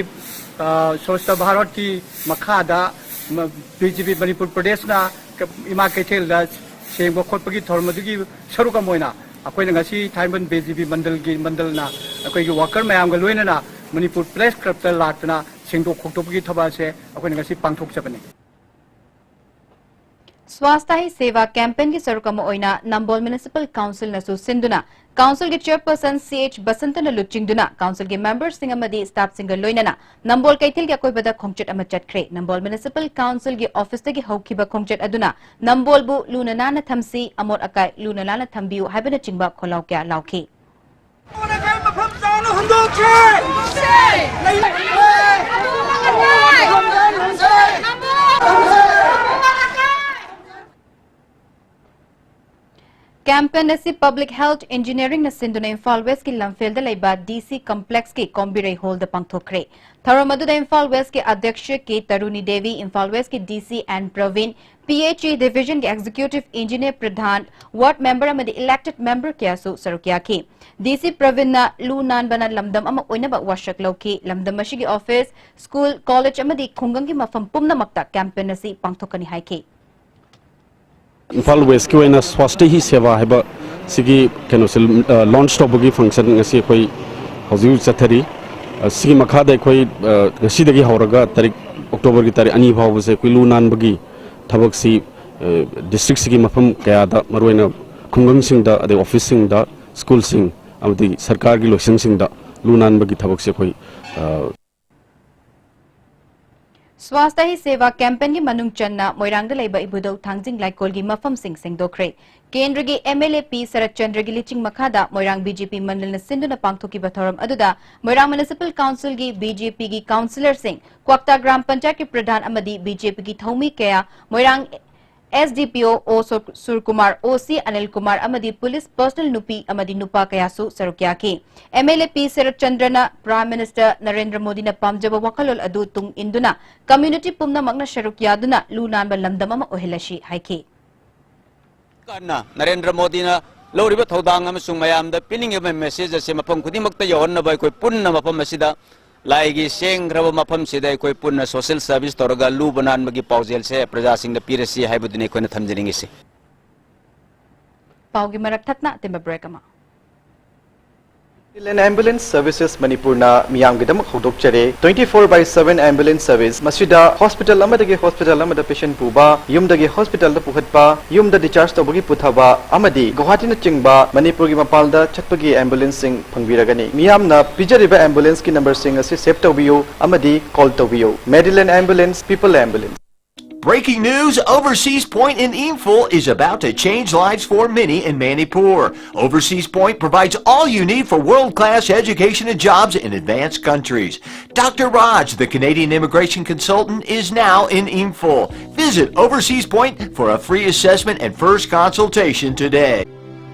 ꯑ, ꯁ꯭ꯋꯁꯊ ꯚꯥꯔꯠꯀꯤ ꯃꯈꯥꯗ ꯃ-, ꯕꯤ ꯖꯦ ꯄꯤ ꯃꯅꯤꯄꯨꯔ ꯄ꯭ꯔꯗꯦꯁꯅ ꯏꯃꯥ ꯀꯩꯊꯦꯜꯗ ꯁꯦꯡꯕ ꯈꯣꯠꯄꯒꯤ ꯊꯧꯔꯝ ꯑꯗꯨꯒꯤ ꯁꯔꯨꯛ ꯑꯃ ꯑꯣꯏꯅ ꯑꯩꯈꯣꯏꯅ ꯉꯁꯤ ꯊꯥꯡꯃꯩꯕꯟ ꯕꯤ ꯖꯦ ꯄꯤ ꯃꯟꯗꯜꯒꯤ, ꯃꯟꯗꯜꯅ ꯑꯩꯈꯣꯏꯒꯤ worker ꯃꯌꯥꯝꯒ ꯂꯣꯏꯅꯅ ꯃꯅꯤꯄꯨꯔ ꯄ꯭ꯔꯦꯁ ꯀ꯭ꯂꯕꯇ ꯂꯥꯛꯇꯨꯅ ꯁꯦꯡꯗꯣꯛ ꯈꯣꯛꯇꯣꯛꯄꯒꯤ ꯊꯕꯛ ꯑꯁꯦ ꯑꯩꯈꯣꯏꯅ ꯉꯁꯤ ꯄꯥꯡꯊꯣꯛꯆꯕꯅꯤ꯫ ꯁ꯭ꯋꯥꯁꯊ ꯍꯤ ꯁꯦꯕꯥ ꯀꯦꯝꯄꯦꯟꯒꯤ ꯁꯔꯨꯛ ꯑꯃ ꯑꯣꯏꯅ ꯅꯝꯕꯣꯜ ꯃ꯭ꯌꯨꯅꯤꯁꯤꯄꯥꯜ ꯀꯥꯎꯟꯁꯤꯜꯅꯁꯨ ꯁꯤꯟꯗꯨꯅ ꯀꯥꯎꯟꯁꯤꯜꯒꯤ ꯆꯦꯌꯔꯄꯔꯁꯟ ꯁꯤ ꯑꯩꯆ ꯕꯁꯟꯇꯅ ꯂꯨꯆꯤꯡꯗꯨꯅ ꯀꯥꯎꯟꯁꯤꯜꯒꯤ ꯃꯦꯝꯕꯔꯁꯤꯡ ꯑꯃꯗꯤ ꯁ꯭ꯇꯥꯐꯁꯤꯡꯒ ꯂꯣꯏꯅꯅ ꯅꯝꯕꯣꯜ ꯀꯩꯊꯦꯜꯒꯤ ꯑꯀꯣꯏꯕꯗ ꯈꯣꯡꯆꯠ ꯑꯃ ꯆꯠꯈ꯭ꯔꯦ꯫ ꯅꯝꯕꯣꯜ ꯃ꯭ꯌꯨꯅꯤꯁꯤꯄꯥꯜ ꯀꯥꯎꯟꯁꯤꯜꯒꯤ ꯑꯣꯐꯤꯁꯇꯒꯤ ꯍꯧꯈꯤꯕ ꯈꯣꯡꯆꯠ ꯑꯗꯨꯅ ꯅꯝꯕꯣꯜꯕꯨ ꯂꯨꯅ ꯅꯥꯟꯅ ꯊꯝꯁꯤ, ꯑꯃꯣꯠ ꯑꯀꯥꯏ ꯂꯨꯅ ꯅꯥꯟꯅ ꯊꯝꯕꯤꯌꯨ ꯍꯥꯏꯕꯅꯆꯤꯡꯕ ꯈꯣꯜꯂꯥꯎ ꯀꯌꯥ ꯂꯥꯎꯈꯤ꯫ ꯃꯐꯝ ꯆꯥꯅ ꯍꯨꯟꯗꯣꯛꯈ꯭ꯔꯦ꯫ ꯀꯦꯝꯄꯦꯟ ꯑꯁꯤ ꯄꯕ꯭ꯂꯤꯛ ꯍꯦꯜꯊ ꯏꯟꯖꯤꯅꯤꯌꯥꯔꯤꯡꯅ ꯁꯤꯟꯗꯨꯅ ꯏꯝꯐꯥꯜ ꯋꯦꯁꯀꯤ ꯂꯝꯐꯦꯜꯗ ꯂꯩꯕ ꯗꯤ ꯁꯤ ꯀꯝꯄ꯭ꯂꯦꯛꯁꯀꯤ ꯀꯣꯝꯕꯤꯔꯩ ꯍꯣꯜꯗ ꯄꯥꯡꯊꯣꯛꯈ꯭ꯔꯦ꯫ ꯊꯧꯔꯝ ꯑꯗꯨꯗ ꯏꯝꯐꯥꯜ ꯋꯦꯁꯀꯤ ꯑꯗ꯭ꯌꯛꯁ ꯀꯦ ꯇꯔꯨꯅꯤ ꯗꯦꯕꯤ, ꯏꯝꯐꯥꯜ ꯋꯦꯁꯀꯤ D C N Prabin, P H E ꯗꯤꯚꯤꯖꯟꯒꯤ executive engineer Pradhan, ward member ꯑꯃꯗꯤ ꯏꯂꯦꯛꯇꯦꯗ ꯃꯦꯝꯕꯔ ꯀꯌꯥꯁꯨ ꯁꯔꯨꯛ ꯌꯥꯈꯤ꯫ ꯗꯤ ꯁꯤ ꯄ꯭ꯔꯕꯤꯟꯅ ꯂꯨ ꯅꯥꯟꯕꯅ ꯂꯝꯗꯝ ꯑꯃ ꯑꯣꯏꯅꯕ ꯋꯥꯁꯛ ꯂꯧꯈꯤ꯫ ꯂꯝꯗꯝ ꯑꯁꯤꯒꯤ ꯑꯣꯐꯤꯁ, ꯁ꯭ꯀꯨꯜ, ꯀꯣꯂꯦꯖ ꯑꯃꯗꯤ ꯈꯨꯡꯒꯪꯒꯤ ꯃꯐꯝ ꯄꯨꯝꯅꯃꯛꯇ ꯀꯦꯝꯄꯦꯟ ꯑꯁꯤ ꯄꯥꯡꯊꯣꯛꯀꯅꯤ ꯍꯥꯏꯈꯤ꯫ ꯏꯝꯐꯥꯜ ꯋꯦꯁꯀꯤ ꯑꯣꯏꯅ ꯁ꯭ꯋꯥꯁꯇꯤ ꯍꯤ ꯁꯦꯕꯥ ꯍꯥꯏꯕ ꯁꯤꯒꯤ ꯀꯩꯅꯣꯁꯦ, ꯑ, ꯂꯣꯟꯆ ꯇꯧꯕꯒꯤ ꯐꯪꯁꯟ ꯉꯁꯤ ꯑꯩꯈꯣꯏ ꯍꯧꯖꯤꯛ ꯍꯧꯖꯤꯛ ꯆꯠꯊꯔꯤ꯫ ꯑ, ꯁꯤꯒꯤ ꯃꯈꯥꯗ ꯑꯩꯈꯣꯏ, ꯑ, ꯉꯁꯤꯗꯒꯤ ꯍꯧꯔꯒ ꯇꯥꯔꯤꯛ, ꯑꯣꯛꯇꯣꯕꯔꯒꯤ ꯇꯥꯔꯤꯛ ꯑꯅꯤ ꯐꯥꯎꯕꯁꯦ ꯑꯩꯈꯣꯏ ꯂꯨ ꯅꯥꯟꯕꯒꯤ ꯊꯕꯛꯁꯤ, ꯑ, ꯗꯤꯁꯇ꯭ꯔꯤꯛꯁꯤꯒꯤ ꯃꯐꯝ ꯀꯌꯥꯗ, ꯃꯔꯨꯑꯣꯏꯅ ꯈꯨꯡꯒꯪꯁꯤꯡꯗ, ꯑꯗꯩ ꯑꯣꯐꯤꯁꯁꯤꯡꯗ, ꯁ꯭ꯀꯨꯜꯁꯤꯡ ꯑꯃꯗꯤ ꯁꯔꯀꯥꯔꯒꯤ ꯂꯣꯏꯁꯪꯁꯤꯡꯗ ꯂꯨ ꯅꯥꯟꯕꯒꯤ ꯊꯕꯛꯁꯦ ꯑꯩꯈꯣꯏ, ꯑ, ꯁ꯭ꯋꯥꯁꯊ ꯍꯤ ꯁꯦꯕꯥ ꯀꯦꯝꯄꯦꯟꯒꯤ ꯃꯅꯨꯡ ꯆꯟꯅ ꯃꯣꯏꯔꯥꯡꯗ ꯂꯩꯕ ꯏꯕꯨꯙꯧ ꯊꯥꯡꯖꯤꯡ ꯂꯥꯏꯀꯣꯜꯒꯤ ꯃꯐꯝꯁꯤꯡ ꯁꯦꯡꯗꯣꯛꯈ꯭ꯔꯦ꯫ ꯀꯦꯟꯗ꯭ꯔꯒꯤ ꯑꯦꯝ ꯑꯦꯜ ꯑꯦ ꯄꯤ ꯁꯔꯠ ꯆꯟꯗ꯭ꯔꯒꯤ ꯂꯤꯆꯤꯡ ꯃꯈꯥꯗ ꯃꯣꯏꯔꯥꯡ ꯕꯤ ꯖꯦ ꯄꯤ ꯃꯟꯗꯜꯅ ꯁꯤꯟꯗꯨꯅ ꯄꯥꯡꯊꯣꯛꯈꯤꯕ ꯊꯧꯔꯝ ꯑꯗꯨꯗ ꯃꯣꯏꯔꯥꯡ ꯃ꯭ꯌꯨꯅꯤꯁꯤꯄꯥꯜ ꯀꯥꯎꯟꯁꯤꯜꯒꯤ ꯕꯤ ꯖꯦ ꯄꯤꯒꯤ ꯀꯥꯎꯟꯁꯤꯂꯔꯁꯤꯡ, ꯀ꯭ꯋꯥꯛꯇꯥ ꯒ꯭ꯔꯥꯝ ꯄꯟꯆꯥꯌꯠꯀꯤ ꯄ꯭ꯔꯙꯥꯟ ꯑꯃꯗꯤ ꯕꯤ ꯖꯦ ꯄꯤꯒꯤ ꯊꯧꯃꯤ ꯀꯌꯥ, ꯃꯣꯏꯔꯥꯡ ꯑꯦꯁ ꯗꯤ ꯄꯤ ꯑꯣ ꯑꯣ ꯁꯨꯔ-, ꯁꯨꯔꯀꯨꯃꯥꯔ, ꯑꯣ ꯁꯤ ꯑꯅꯤꯜ ꯀꯨꯃꯥꯔ ꯑꯃꯗꯤ ꯄꯨꯂꯤꯁ ꯄꯔꯁꯅꯦꯜ ꯅꯨꯄꯤ ꯑꯃꯗꯤ ꯅꯨꯄꯥ ꯀꯌꯥꯁꯨ ꯁꯔꯨꯛ ꯌꯥꯈꯤ꯫ M L A P Sarat ꯆꯟꯗ꯭ꯔꯅ ꯄ꯭ꯔꯥꯏꯝ ꯃꯤꯅꯤꯁꯇꯔ ꯅꯔꯦꯟꯗ꯭ꯔ ꯃꯣꯗꯤꯅ ꯄꯥꯝꯖꯕ ꯋꯥꯈꯜꯂꯣꯟ ꯑꯗꯨ ꯇꯨꯡ ꯏꯟꯗꯨꯅ ꯀꯝꯃ꯭ꯌꯨꯅꯤꯇꯤ ꯄꯨꯝꯅꯃꯛꯅ ꯁꯔꯨꯛ ꯌꯥꯗꯨꯅ ꯂꯨ ꯅꯥꯟꯕ ꯂꯝꯗꯝ ꯑꯃ ꯑꯣꯏꯍꯜꯂꯁꯤ ꯍꯥꯏꯈꯤ꯫ ꯀꯟꯅ ꯅꯔꯦꯟꯗ꯭ꯔ ꯃꯣꯗꯤꯅ ꯂꯧꯔꯤꯕ ꯊꯧꯗꯥꯡ ꯑꯃꯁꯨꯡ ꯃꯌꯥꯝꯗ ꯄꯤꯅꯤꯡꯂꯤꯕ ꯃꯦꯁꯦꯖ ꯑꯁꯦ ꯃꯐꯝ ꯈꯨꯗꯤꯡꯃꯛꯇ ꯌꯧꯍꯟꯅꯕ ꯑꯩꯈꯣꯏ ꯄꯨꯟꯅ ꯃꯐꯝ ꯑꯁꯤꯗ ꯂꯥꯏꯒꯤ ꯁꯦꯡꯈ꯭ꯔꯕ ꯃꯐꯝꯁꯤꯗ ꯑꯩꯈꯣꯏ ꯄꯨꯟꯅ ꯁꯣꯁꯤꯌꯦꯜ ꯁꯔꯚꯤꯁ ꯇꯧꯔꯒ ꯂꯨꯕ ꯅꯥꯟꯕꯒꯤ ꯄꯥꯎꯖꯦꯜꯁꯦ ꯄ꯭ꯔꯖꯥꯁꯤꯡꯗ ꯄꯤꯔꯁꯤ ꯍꯥꯏꯕꯗꯨꯅꯤ ꯑꯩꯈꯣꯏꯅ ꯊꯝꯖꯅꯤꯡꯉꯤꯁꯤ꯫ ꯄꯥꯎꯒꯤ ꯃꯔꯛ ꯊꯠꯅ ꯑꯇꯦꯟꯕ ꯕ꯭ꯔꯦꯛ ꯑꯃ꯫ Ambulance Services ꯃꯅꯤꯄꯨꯔꯅ ꯃꯤꯌꯥꯝꯒꯤꯗꯃꯛ ꯍꯧꯗꯣꯛꯆꯔꯦ twenty four by seven ambulance service꯫ ꯃꯁꯤꯗ ꯍꯣꯁꯄꯤꯇꯥꯜ ꯑꯃꯗꯒꯤ ꯍꯣꯁꯄꯤꯇꯥꯜ ꯑꯃꯗ ꯄꯦꯁꯦꯟ ꯄꯨꯕ, ꯌꯨꯝꯗꯒꯤ ꯍꯣꯁꯄꯤꯇꯥꯜꯗ ꯄꯨꯈꯠꯄ, ꯌꯨꯝꯗ ꯗꯤꯆꯥꯔꯖ ꯇꯧꯕꯒꯤ ꯄꯨꯊꯕ ꯑꯃꯗꯤ ꯒꯨꯋꯥꯍꯥꯇꯤꯅꯆꯤꯡꯕ ꯃꯅꯤꯄꯨꯔꯒꯤ ꯃꯄꯥꯟꯗ ꯆꯠꯄꯒꯤ ꯑꯦꯝꯕꯨꯂꯦꯟꯁꯁꯤꯡ ꯐꯪꯕꯤꯔꯒꯅꯤ꯫ ꯃꯤꯌꯥꯝꯅ ꯄꯤꯖꯔꯤꯕ ꯑꯦꯝꯕꯨꯂꯦꯟꯁꯀꯤ ꯅꯝꯕꯔꯁꯤꯡ ꯑꯁꯤ ꯁꯦꯚ ꯇꯧꯕꯤꯌꯨ ꯑꯃꯗꯤ ꯀꯣꯜ ꯇꯧꯕꯤꯌꯨ꯫ Medilane Ambulance, People Ambulance. Breaking news, Overseas Point in Imphal is about to change lives for many in Manipur. Overseas Point provides all you need for world-class education and jobs in advanced countries. Doctor Raj, the Canadian immigration consultant, is now in Imphal. Visit Overseas Point for a free assessment and first consultation today.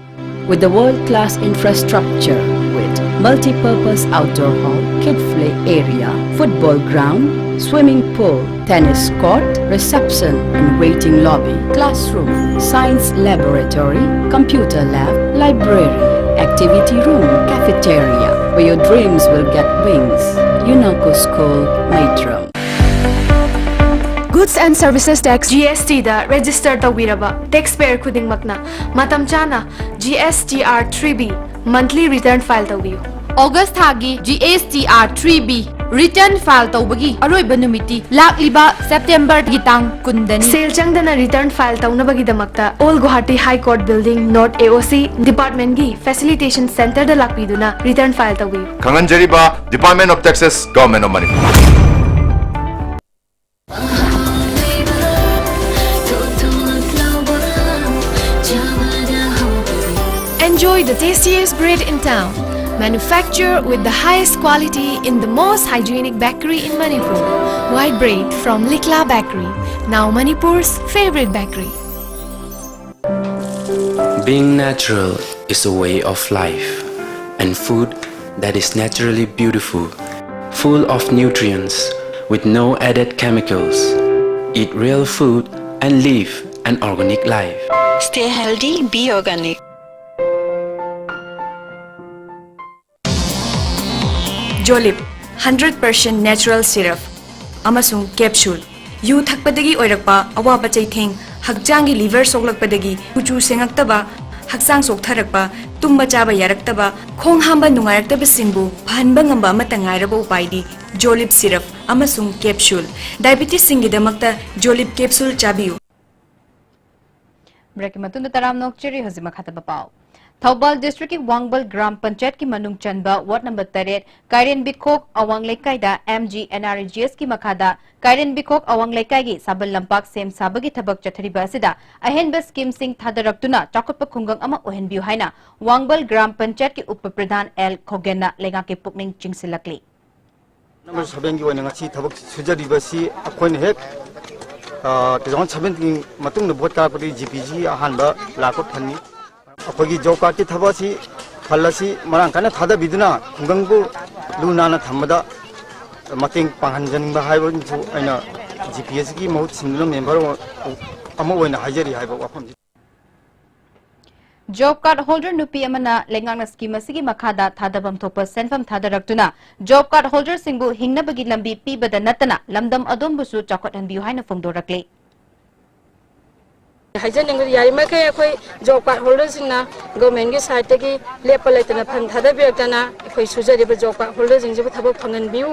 With the world-class infrastructure with multi-purpose outdoor hall, kid play area, football ground, swimming pool, tennis court, reception and waiting lobby, classroom, science laboratory, computer lab, library, activity room, cafeteria, where your dreams will get wings. UNACO School, Maitram. Goods and Services Tax, G S T the register ꯇꯧꯕꯤꯔꯕ taxpayer ꯈꯨꯗꯤꯡꯃꯛꯅ ꯃꯇꯝ ꯆꯥꯅ G S T R three B monthly return file ꯇꯧꯕꯤꯌꯨ꯫ August ꯊꯥꯒꯤ G S T R three B return file ꯇꯧꯕꯒꯤ ꯑꯔꯣꯏꯕ ꯅꯨꯃꯤꯠꯇꯤ ꯂꯥꯛꯂꯤꯕ ꯁꯦꯞꯇꯦꯝꯕꯔꯒꯤ ꯇꯥꯡ ꯀꯨꯟꯗꯅꯤ꯫ ꯁꯦꯜ ꯆꯪꯗꯅ return file ꯇꯧꯅꯕꯒꯤꯗꯃꯛꯇ Old Guwahati High Court Building, North A O C department ꯒꯤ facilitation center ꯗ ꯂꯥꯛꯄꯤꯗꯨꯅ return file ꯇꯧꯕꯤꯌꯨ꯫ ꯈꯪꯍꯟꯖꯔꯤꯕ, Department of Taxes, Government of Manipur. Enjoy the tastiest bread in town. Manufactured with the highest quality in the most hygienic bakery in Manipur. White bread from Likla Bakery, now Manipur's favorite bakery. Being natural is a way of life, and food that is naturally beautiful, full of nutrients, with no added chemicals. Eat real food and live an organic life. Stay healthy, be organic. Jolib, hundred percent natural syrup ꯑꯃꯁꯨꯡ capsule꯫ U ꯊꯛꯄꯗꯒꯤ ꯑꯣꯏꯔꯛꯄ ꯑꯋꯥꯕ ꯆꯩꯊꯦꯡ, ꯍꯛꯆꯥꯡꯒꯤ liver ꯁꯣꯛꯂꯛꯄꯗꯒꯤ ꯀꯨꯆꯨ ꯁꯦꯡꯉꯛꯇꯕ, ꯍꯛꯆꯥꯡ ꯆꯣꯛꯊꯔꯛꯄ, ꯇꯨꯝꯕ ꯆꯥꯕ ꯌꯥꯔꯛꯇꯕ, ꯈꯣꯡ ꯍꯥꯝꯕ ꯅꯨꯡꯉꯥꯏꯔꯛꯇꯕꯁꯤꯡꯕꯨ ꯐꯍꯟꯕ ꯉꯝꯕ ꯑꯃꯠꯇ ꯉꯥꯏꯔꯕ ꯎꯄꯥꯏꯗꯤ ꯖꯣꯂꯤꯞ ꯁꯤꯔꯞ ꯑꯃꯁꯨꯡ ꯀꯦꯞꯁꯨꯜ꯫ ꯗꯥꯏꯕꯤꯇꯤꯁꯁꯤꯡꯒꯤꯗꯃꯛꯇ ꯖꯣꯂꯤꯞ ꯀꯦꯞꯁꯨꯜ ꯆꯥꯕꯤꯌꯨ꯫ ꯕ꯭ꯔꯦꯛꯀꯤ ꯃꯇꯨꯡꯗ ꯇꯔꯥꯝꯅ ꯑꯣꯛꯆꯔꯤ꯫ ꯍꯧꯖꯤꯛ ꯃꯈꯥ ꯇꯥꯕ ꯄꯥꯎ꯫ ꯊꯧꯕꯥꯜ ꯗꯤꯁꯇ꯭ꯔꯤꯛꯀꯤ ꯋꯥꯡꯕꯜ ꯒ꯭ꯔꯥꯝ ꯄꯟꯆꯥꯌꯠꯀꯤ ꯃꯅꯨꯡ ꯆꯟꯕ ꯋꯥꯔꯗ ꯅꯝꯕꯔ ꯇꯔꯦꯠ, ꯀꯥꯏꯔꯦꯟꯕꯤꯈꯣꯛ ꯑꯋꯥꯡ ꯂꯩꯀꯥꯏꯗ M G N R G ꯑꯦꯁꯀꯤ ꯃꯈꯥꯗ ꯀꯥꯏꯔꯦꯟꯕꯤꯈꯣꯛ ꯑꯋꯥꯡ ꯂꯩꯀꯥꯏꯒꯤ ꯁꯥꯕꯜ ꯂꯝꯄꯥꯛ ꯁꯦꯝ ꯁꯥꯕꯒꯤ ꯊꯕꯛ ꯆꯠꯊꯔꯤꯕ ꯑꯁꯤꯗ ꯑꯍꯦꯟꯕ ꯁ꯭ꯀꯤꯝꯁꯤꯡ ꯊꯥꯗꯔꯛꯇꯨꯅ ꯆꯥꯎꯈꯠꯄ ꯈꯨꯡꯒꯪ ꯑꯃ ꯑꯣꯏꯍꯟꯕꯤꯌꯨ ꯍꯥꯏꯅ ꯋꯥꯡꯕꯜ ꯒ꯭ꯔꯥꯝ ꯄꯟꯆꯥꯌꯠꯀꯤ ꯎꯄ ꯄ꯭ꯔꯙꯥꯟ ꯑꯦꯜ ꯈꯣꯒꯦꯟꯅ ꯂꯩꯉꯥꯛꯀꯤ ꯄꯨꯛꯅꯤꯡ ꯆꯤꯡꯁꯤꯜꯂꯛꯂꯤ꯫ ꯅꯝꯕꯔ ꯁꯚꯦꯟꯒꯤ ꯑꯣꯏꯅ ꯉꯁꯤ ꯊꯕꯛ ꯁꯨꯖꯔꯤꯕꯁꯤ ꯑꯩꯈꯣꯏꯅ ꯍꯦꯛ, ꯑ, ꯇꯨ ꯊꯥꯎꯖꯟ ꯁꯚꯦꯟꯇꯤꯟ ꯃꯇꯨꯡꯗ ꯚꯣꯠ ꯀꯥꯔꯛꯄꯗꯒꯤ ꯖꯤ ꯄꯤꯁꯤ ꯑꯍꯥꯟꯕ ꯂꯥꯛꯄ ꯐꯟꯅꯤ꯫ ꯑꯩꯈꯣꯏꯒꯤ ꯖꯣꯕ ꯀꯥꯔꯗꯀꯤ ꯊꯕꯛ ꯑꯁꯤ, ꯐꯟ ꯑꯁꯤ ꯃꯔꯥꯡ ꯀꯥꯏꯅ ꯊꯥꯗꯕꯤꯗꯨꯅ ꯈꯨꯡꯒꯪꯕꯨ ꯂꯨ ꯅꯥꯟꯅ ꯊꯝꯕꯗ ꯃꯇꯦꯡ ꯄꯥꯡꯍꯟꯖꯅꯤꯡꯕ ꯍꯥꯏꯕ ꯑꯃꯁꯨ ꯑꯩꯅ ꯖꯤ ꯄꯤ ꯑꯦꯁꯀꯤ ꯃꯍꯨꯠ ꯁꯤꯟꯗꯨꯅ ꯃꯦꯝꯕꯔ ꯑꯃ ꯑꯣꯏꯅ ꯍꯥꯏꯖꯔꯤ ꯍꯥꯏꯕ ꯋꯥꯐꯝꯁꯤ꯫ ꯖꯣꯕ ꯀꯥꯔꯗ ꯍꯣꯜꯗꯔ ꯅꯨꯄꯤ ꯑꯃꯅ ꯂꯩꯉꯥꯛꯅ ꯁ꯭ꯀꯤꯝ ꯑꯁꯤꯒꯤ ꯃꯈꯥꯗ ꯊꯥꯗꯐꯝ ꯊꯣꯛꯄ ꯁꯦꯟꯐꯝ ꯊꯥꯗꯔꯛꯇꯨꯅ ꯖꯣꯕ ꯀꯥꯔꯗ ꯍꯣꯜꯗꯔꯁꯤꯡꯕꯨ ꯍꯤꯡꯅꯕꯒꯤ ꯂꯝꯕꯤ ꯄꯤꯕꯗ ꯅꯠꯇꯅ ꯂꯝꯗꯝ ꯑꯗꯣꯝꯕꯨꯁꯨ ꯆꯥꯎꯈꯠꯍꯟꯕꯤꯌꯨ ꯍꯥꯏꯅ ꯐꯣꯡꯗꯣꯔꯛꯂꯤ꯫ ꯍꯥꯏꯖꯅꯤꯡꯕꯗꯤ, ꯌꯥꯔꯤꯃꯈꯩ ꯑꯩꯈꯣꯏ ꯖꯣꯕ ꯀꯥꯔꯗ ꯍꯣꯜꯗꯔꯁꯤꯡꯅ ꯒꯣꯔꯃꯦꯟꯒꯤ ꯁꯥꯏꯠꯇꯒꯤ ꯂꯦꯞꯄ ꯂꯩꯇꯅ ꯐꯟ ꯊꯥꯗꯕꯤꯔꯛꯇꯅ ꯑꯩꯈꯣꯏ ꯁꯨꯖꯔꯤꯕ ꯖꯣꯕ ꯀꯥꯔꯗ ꯍꯣꯜꯗꯔꯁꯤꯡꯁꯤꯕꯨ ꯊꯕꯛ ꯐꯪꯍꯟꯕꯤꯌꯨ꯫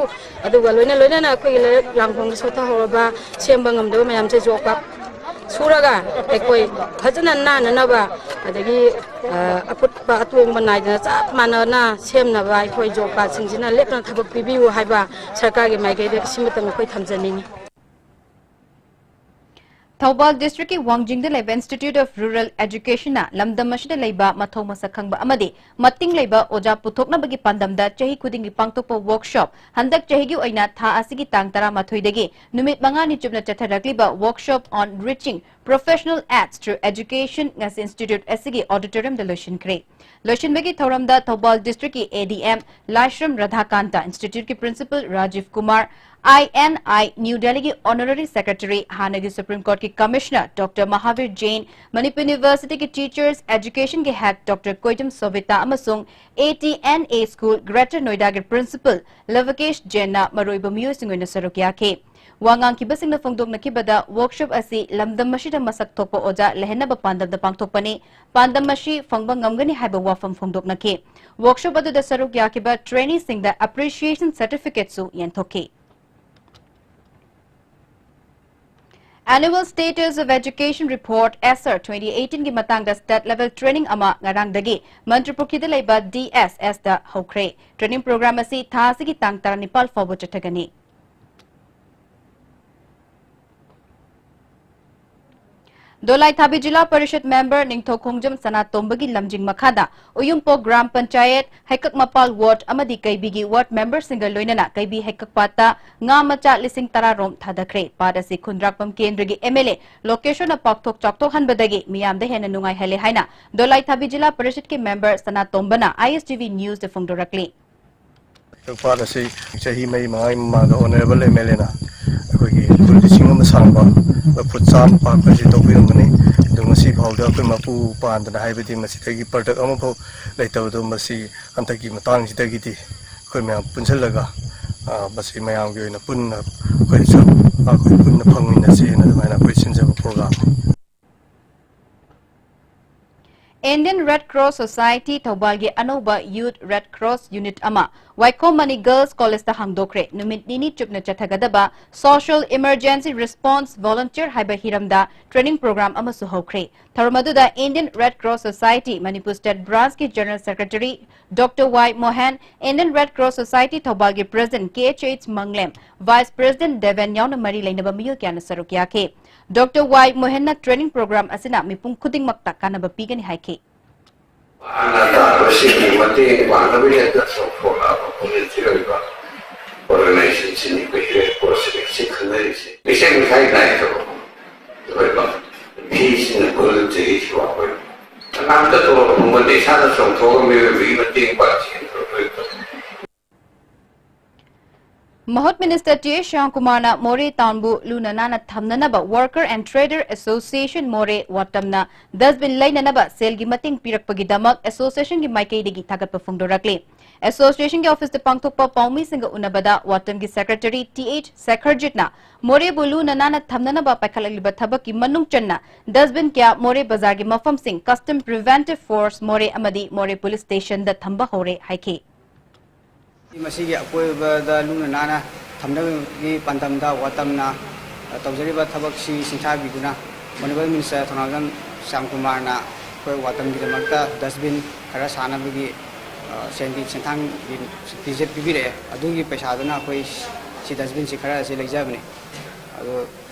ꯑꯗꯨꯒ ꯂꯣꯏꯅ ꯂꯣꯏꯅꯅ ꯑꯩꯈꯣꯏꯒꯤ ꯂꯩꯔꯛ ꯂꯥꯡꯐꯝꯒꯤ ꯁꯣꯠꯊꯍꯧꯔꯕ, ꯁꯦꯝꯕ ꯉꯝꯗꯕ ꯃꯌꯥꯝꯁꯦ ꯖꯣꯕ ꯀꯥꯔꯗ ꯁꯨꯔꯒ ꯑꯩꯈꯣꯏ ꯐꯖꯅ ꯅꯥꯟꯅꯅꯕ, ꯑꯗꯒꯤ, ꯑ, ꯑꯄꯨꯠꯄ ꯑꯇꯣꯡꯕ ꯅꯥꯏꯗꯅ ꯆꯞ ꯃꯥꯟꯅꯅ ꯁꯦꯝꯅꯕ ꯑꯩꯈꯣꯏ ꯖꯣꯕ ꯀꯥꯔꯗꯁꯤꯡꯁꯤꯅ ꯂꯦꯞꯇꯅ ꯊꯕꯛ ꯄꯤꯕꯤꯌꯨ ꯍꯥꯏꯕ ꯁꯔꯀꯥꯔꯒꯤ ꯃꯥꯏꯀꯩꯗꯒꯤ ꯁꯤꯃꯇꯪ ꯑꯩꯈꯣꯏ ꯊꯝꯖꯅꯤꯡꯉꯤ꯫ ꯊꯧꯕꯥꯜ ꯗꯤꯁꯇ꯭ꯔꯤꯛꯀꯤ ꯋꯥꯡꯖꯤꯡꯗ ꯂꯩꯕ Institute of Rural Educationꯅ ꯂꯝꯗꯝ ꯑꯁꯤꯗ ꯂꯩꯕ ꯃꯊꯧ ꯃꯁꯛ ꯈꯪꯕ ꯑꯃꯗꯤ ꯃꯇꯤꯡ ꯂꯩꯕ ꯑꯣꯖꯥ ꯄꯨꯊꯣꯛꯅꯕꯒꯤ ꯄꯥꯟꯗꯝꯗ ꯆꯍꯤ ꯈꯨꯗꯤꯡꯒꯤ ꯄꯥꯡꯊꯣꯛꯄ ꯋꯥꯔꯛꯁꯣꯞ ꯍꯟꯗꯛ ꯆꯍꯤꯒꯤ ꯑꯣꯏꯅ ꯊꯥ ꯑꯁꯤꯒꯤ ꯇꯥꯡ ꯇꯔꯥꯃꯥꯊꯣꯏꯗꯒꯤ ꯅꯨꯃꯤꯠ ꯃꯉꯥꯅꯤ ꯆꯨꯞꯅ ꯆꯠꯊꯔꯛꯂꯤꯕ Workshop on Reaching Professional Aids Through Education ꯉꯁꯤ Institute ꯑꯁꯤꯒꯤ auditoriumꯗ ꯂꯣꯏꯁꯤꯟꯈ꯭ꯔꯦ꯫ ꯂꯣꯏꯁꯤꯟꯕꯒꯤ ꯊꯧꯔꯝꯗ ꯊꯧꯕꯥꯜ ꯗꯤꯁꯇ꯭ꯔꯤꯛꯀꯤ A D M Laishram Radhakanta, Instituteꯀꯤ Principal Rajiv Kumar, I N I New Delhiꯒꯤ Honorary Secretary, ꯍꯥꯟꯅꯒꯤ Supreme Courtꯀꯤ Commissioner Doctor Mahavir Jain, Manipur Universityꯒꯤ Teachers Educationꯒꯤ Head Doctor ꯀꯣꯏꯖꯝ ꯁꯣꯚꯤꯇꯥ ꯑꯃꯁꯨꯡ A T N A School Greater Noidagꯤ Principal ꯂꯚꯀꯦꯁ ꯖꯦꯟꯅ ꯃꯔꯨꯑꯣꯏꯕ ꯃꯤꯑꯣꯏꯁꯤꯡ ꯑꯣꯏꯅ ꯁꯔꯨꯛ ꯌꯥꯈꯤ꯫ ꯋꯥ ꯉꯥꯡꯈꯤꯕꯁꯤꯡꯅ ꯐꯣꯡꯗꯣꯛꯅꯈꯤꯕꯗ, ꯋꯥꯔꯛꯁꯣꯞ ꯑꯁꯤ ꯂꯝꯗꯝ ꯑꯁꯤꯗ ꯃꯁꯛ ꯊꯣꯛꯄ ꯑꯣꯖꯥ ꯂꯩꯍꯟꯅꯕ ꯄꯥꯟꯗꯝꯗ ꯄꯥꯡꯊꯣꯛꯄꯅꯤ, ꯄꯥꯟꯗꯝ ꯑꯁꯤ ꯐꯪꯕ ꯉꯝꯒꯅꯤ ꯍꯥꯏꯕ ꯋꯥꯐꯝ ꯐꯣꯡꯗꯣꯛꯅꯈꯤ꯫ ꯋꯥꯔꯛꯁꯣꯞ ꯑꯗꯨꯗ ꯁꯔꯨꯛ ꯌꯥꯈꯤꯕ ꯇ꯭ꯔꯦꯅꯤꯁꯤꯡꯗ ꯑꯦꯄ꯭ꯔꯤꯁꯤꯌꯦꯁꯟ ꯁꯔꯇꯤꯐꯤꯀꯦꯠꯁꯨ ꯌꯦꯟꯊꯣꯛꯈꯤ꯫ Annual Status of Education Report, S R twenty eighteen ꯒꯤ ꯃꯇꯥꯡꯗ ꯁ꯭ꯇꯦꯠ ꯂꯦꯚꯦꯜ ꯇ꯭ꯔꯦꯅꯤꯡ ꯑꯃ ꯉꯔꯥꯡꯗꯒꯤ ꯃꯟꯇ꯭ꯔꯤꯄꯨꯈ꯭ꯔꯤꯗ ꯂꯩꯕ ꯗꯤ ꯑꯦꯁ ꯑꯦꯁꯇ ꯍꯧꯈ꯭ꯔꯦ꯫ ꯇ꯭ꯔꯦꯅꯤꯡ ꯄ꯭ꯔꯣꯒ꯭ꯔꯥꯝ ꯑꯁꯤ ꯊꯥ ꯑꯁꯤꯒꯤ ꯇꯥꯡ ꯇꯔꯥꯅꯤꯄꯥꯜ ꯐꯥꯎꯕ ꯆꯠꯊꯒꯅꯤ꯫ ꯗꯣꯂꯥꯏꯊꯥꯕꯤ ꯖꯤꯂꯥ ꯄꯔꯤꯁꯠ ꯃꯦꯝꯕꯔ ꯅꯤꯡꯊꯧ ꯈꯣꯡꯖꯝ ꯁꯅꯥꯇꯣꯝꯕꯒꯤ ꯂꯝꯖꯤꯡ ꯃꯈꯥꯗ ꯎꯌꯨꯝꯄꯣꯛ ꯒ꯭ꯔꯥꯝ ꯄꯟꯆꯥꯌꯠ, ꯍꯩꯀꯛ ꯃꯄꯥꯜ ꯋꯥꯔꯗ ꯑꯃꯗꯤ ꯀꯩꯕꯤꯒꯤ ꯋꯥꯔꯗ ꯃꯦꯝꯕꯔꯁꯤꯡꯒ ꯂꯣꯏꯅꯅ ꯀꯩꯕꯤ ꯍꯩꯀꯛ ꯄꯥꯠꯇ ꯉꯥ ꯃꯆꯥ ꯂꯤꯁꯤꯡ ꯇꯔꯥ ꯔꯣꯝ ꯊꯥꯗꯈ꯭ꯔꯦ꯫ ꯄꯥꯠ ꯑꯁꯤ ꯈꯨꯟꯗ꯭ꯔꯥꯛꯄꯝ ꯀꯦꯟꯗ꯭ꯔꯒꯤ ꯑꯦꯝ ꯑꯦꯜ ꯑꯦ ꯂꯣꯀꯦꯁꯣꯔꯅ ꯄꯥꯛꯊꯣꯛ ꯆꯥꯎꯊꯣꯛꯍꯟꯕꯗꯒꯤ ꯃꯤꯌꯥꯝꯗ ꯍꯦꯟꯅ ꯅꯨꯡꯉꯥꯏꯍꯜꯂꯦ ꯍꯥꯏꯅ ꯗꯣꯂꯥꯏꯊꯥꯕꯤ ꯖꯤꯂꯥ ꯄꯔꯤꯁꯠꯀꯤ ꯃꯦꯝꯕꯔ ꯁꯅꯥꯇꯣꯝꯕꯅ ꯑꯥꯏ ꯑꯦꯁ ꯇꯤ ꯚꯤ ꯅ꯭ꯌꯨꯁꯇ ꯐꯣꯡꯗꯣꯔꯛꯂꯤ꯫ ꯄꯥꯠ ꯑꯁꯤ ꯆꯍꯤ ꯃꯔꯤ ꯃꯉꯥꯒꯤ ꯃꯃꯥꯡꯗ ꯑꯣꯅꯔꯦꯕꯜ ꯑꯦꯝ ꯑꯦꯜ ꯑꯦꯅ ꯑꯩꯈꯣꯏꯒꯤ ꯐꯨꯠ ꯂꯤꯁꯤꯡ ꯑꯃ ꯁꯥꯡꯕ, ꯐꯨꯠ ꯆꯥꯝꯃ ꯄꯥꯛꯄ ꯑꯁꯤ ꯇꯧꯕꯤꯔꯝꯕꯅꯤ꯫ ꯑꯗꯨ ꯉꯁꯤ ꯐꯥꯎꯗ ꯑꯩꯈꯣꯏ ꯃꯄꯨ ꯄꯥꯟꯗꯅ, ꯍꯥꯏꯕꯗꯤ ꯃꯁꯤꯗꯒꯤ ꯄ꯭ꯔꯗꯛ ꯑꯃꯐꯥꯎ ꯂꯩꯇꯕꯗꯣ, ꯃꯁꯤ ꯍꯟꯗꯛꯀꯤ ꯃꯇꯥꯡꯁꯤꯗꯒꯤꯗꯤ ꯑꯩꯈꯣꯏ ꯃꯌꯥꯝ ꯄꯨꯟꯁꯤꯜꯂꯒ, ꯑ, ꯃꯁꯤ ꯃꯌꯥꯝꯒꯤ ꯑꯣꯏꯅ ꯄꯨꯟꯅ ꯑꯩꯈꯣꯏꯁꯨ, ꯑꯩꯈꯣꯏ ꯄꯨꯟꯅ ꯐꯪꯃꯤꯟꯅꯁꯦꯅ ꯑꯗꯨꯃꯥꯏꯅ ꯑꯩꯈꯣꯏ ꯁꯤꯟꯖꯕ ꯄ꯭ꯔꯣꯒ꯭ꯔꯥꯝꯅꯤ꯫ Indian Red Cross Society ꯊꯧꯕꯥꯜꯒꯤ ꯑꯅꯧꯕ Youth Red Cross Unit ꯑꯃ ꯋꯥꯏꯈꯣꯝ ꯃꯅꯤ ꯒꯔꯜꯁ ꯀꯣꯂꯦꯖꯇ ꯍꯥꯡꯗꯣꯛꯈ꯭ꯔꯦ꯫ ꯅꯨꯃꯤꯠ ꯅꯤꯅꯤ ꯆꯨꯞꯅ ꯆꯠꯊꯒꯗꯕ Social Emergency Response Volunteer ꯍꯥꯏꯕ ꯍꯤꯔꯝꯗ ꯇ꯭ꯔꯦꯅꯤꯡ ꯄ꯭ꯔꯣꯒ꯭ꯔꯥꯝ ꯑꯃꯁꯨ ꯍꯧꯈ꯭ꯔꯦ꯫ ꯊꯧꯔꯝ ꯑꯗꯨꯗ Indian Red Cross Society Manipur state ꯕ꯭ꯔꯥꯟꯆꯀꯤ general secretary doctor Y Mohan, Indian Red Cross Society ꯊꯧꯕꯥꯜꯒꯤ president K H H Manglem, vice president Deben ꯌꯥꯎꯅ ꯃꯔꯤ ꯂꯩꯅꯕ ꯃꯤꯑꯣꯏ ꯀꯌꯥꯅ ꯁꯔꯨꯛ ꯌꯥꯈꯤ꯫ ꯗꯣꯛꯇꯔ ꯋꯥꯏ ꯃꯣꯍꯟꯅ ꯇ꯭ꯔꯦꯅꯤꯡ ꯄ꯭ꯔꯣꯒ꯭ꯔꯥꯝ ꯑꯁꯤꯅ ꯃꯤꯄꯨꯝ ꯈꯨꯗꯤꯡꯃꯛꯇ ꯀꯥꯟꯅꯕ ꯄꯤꯒꯅꯤ ꯍꯥꯏꯈꯤ꯫ ꯍꯥꯟꯅ ꯇꯥꯕꯁꯤꯡꯒꯤ ꯃꯇꯦꯡ ꯄꯥꯡꯅꯕꯒꯤꯗꯃꯛꯇ ꯆꯥꯎꯊꯣꯛꯂꯛꯑꯕ ꯀꯝꯃ꯭ꯌꯨꯅꯤꯇꯤ ꯑꯣꯏꯕ ꯑꯣꯔꯒꯅꯥꯏꯖꯦꯁꯟꯁꯤꯡ ꯑꯩꯈꯣꯏ ꯔꯦꯗ ꯀ꯭ꯔꯣꯁ ꯁꯤꯡ ꯈꯪꯅꯔꯤꯁꯦ꯫ ꯏꯁꯩ ꯃꯤꯊꯥꯏ ꯅꯥꯏꯗꯕ ꯑꯣꯏꯕ ꯃꯤꯁꯤꯡꯅ ꯒꯣꯜꯗꯟ ꯆꯍꯤꯁꯤ ꯋꯥꯡꯕ ꯑꯣꯏꯕ꯫ ꯀꯅꯥꯝꯇ ꯇꯣꯂꯣꯞ ꯐꯪꯕ ꯅꯠꯇꯦ, ꯏꯁꯥꯅ ꯆꯣꯡꯊꯣꯛꯑꯒ ꯃꯤꯑꯣꯏꯕꯒꯤ ꯃꯇꯦꯡ ꯄꯥꯡꯁꯦꯅ ꯇꯧꯔꯛꯄ꯫ ꯃꯍꯨꯠ ꯃꯤꯅꯤꯁꯇꯔ ꯇꯤ ꯑꯩꯆ ꯁ꯭ꯌꯥꯝꯀꯨꯃꯥꯔꯅ ꯃꯣꯔꯦ ꯇꯥꯎꯟꯕꯨ ꯂꯨꯅ ꯅꯥꯟꯅ ꯊꯝꯅꯅꯕ Worker and Trader Association ꯃꯣꯔꯦ ꯋꯥꯇꯝꯅ dustbin ꯂꯩꯅꯅꯕ ꯁꯦꯜꯒꯤ ꯃꯇꯦꯡ ꯄꯤꯔꯛꯄꯒꯤꯗꯃꯛ associationꯒꯤ ꯃꯥꯏꯀꯩꯗꯒꯤ ꯊꯥꯒꯠꯄ ꯐꯣꯡꯗꯣꯔꯛꯂꯤ꯫ Associationꯒꯤ officeꯇ ꯄꯥꯡꯊꯣꯛꯄ ꯄꯥꯎꯃꯤꯁꯤꯡꯒ ꯎꯅꯕꯗ ꯋꯥꯇꯝꯒꯤ secretary ꯇꯤ ꯑꯩꯆ ꯁꯦꯈꯔꯖꯤꯠꯅ ꯃꯣꯔꯦꯕꯨ ꯂꯨꯅ ꯅꯥꯟꯅ ꯊꯝꯅꯅꯕ ꯄꯥꯏꯈꯠꯂꯛꯂꯤꯕ ꯊꯕꯛꯀꯤ ꯃꯅꯨꯡ ꯆꯟꯅ dustbin ꯀꯌꯥ ꯃꯣꯔꯦ ꯕꯖꯥꯔꯒꯤ ꯃꯐꯝꯁꯤꯡ Custom Preventive Force ꯃꯣꯔꯦ ꯑꯃꯗꯤ ꯃꯣꯔꯦ Police Stationꯗ ꯊꯝꯕ ꯍꯧꯔꯦ ꯍꯥꯏꯈꯤ꯫ ꯃꯁꯤꯒꯤ ꯑꯀꯣꯏꯕꯗ ꯂꯨꯅ ꯅꯥꯟꯅ ꯊꯝꯅꯕꯒꯤ ꯄꯥꯟꯗꯝꯗ ꯋꯥꯇꯝꯅ ꯇꯧꯖꯔꯤꯕ ꯊꯕꯛꯁꯤ ꯁꯤꯡꯊꯥꯕꯤꯗꯨꯅ Honourable Minister ꯊꯧꯅꯥꯖꯝ ꯁ꯭ꯌꯥꯝꯀꯨꯃꯥꯔꯅ ꯑꯩꯈꯣꯏ ꯋꯥꯇꯝꯒꯤꯗꯃꯛꯇ dustbin ꯈꯔ ꯁꯥꯅꯕꯒꯤ, ꯑ, ꯁꯦꯟꯒꯤ ꯁꯦꯟꯊꯥꯡꯒꯤ ꯄꯤꯖ-, ꯄꯤꯕꯤꯔꯛꯑꯦ꯫ ꯑꯗꯨꯒꯤ ꯄꯩꯁꯥꯗꯨꯅ ꯑꯩꯈꯣꯏ ꯁꯤ dustbinꯁꯤ ꯈꯔ ꯑꯁꯤ ꯂꯩꯖꯕꯅꯤ꯫ ꯑꯗꯣ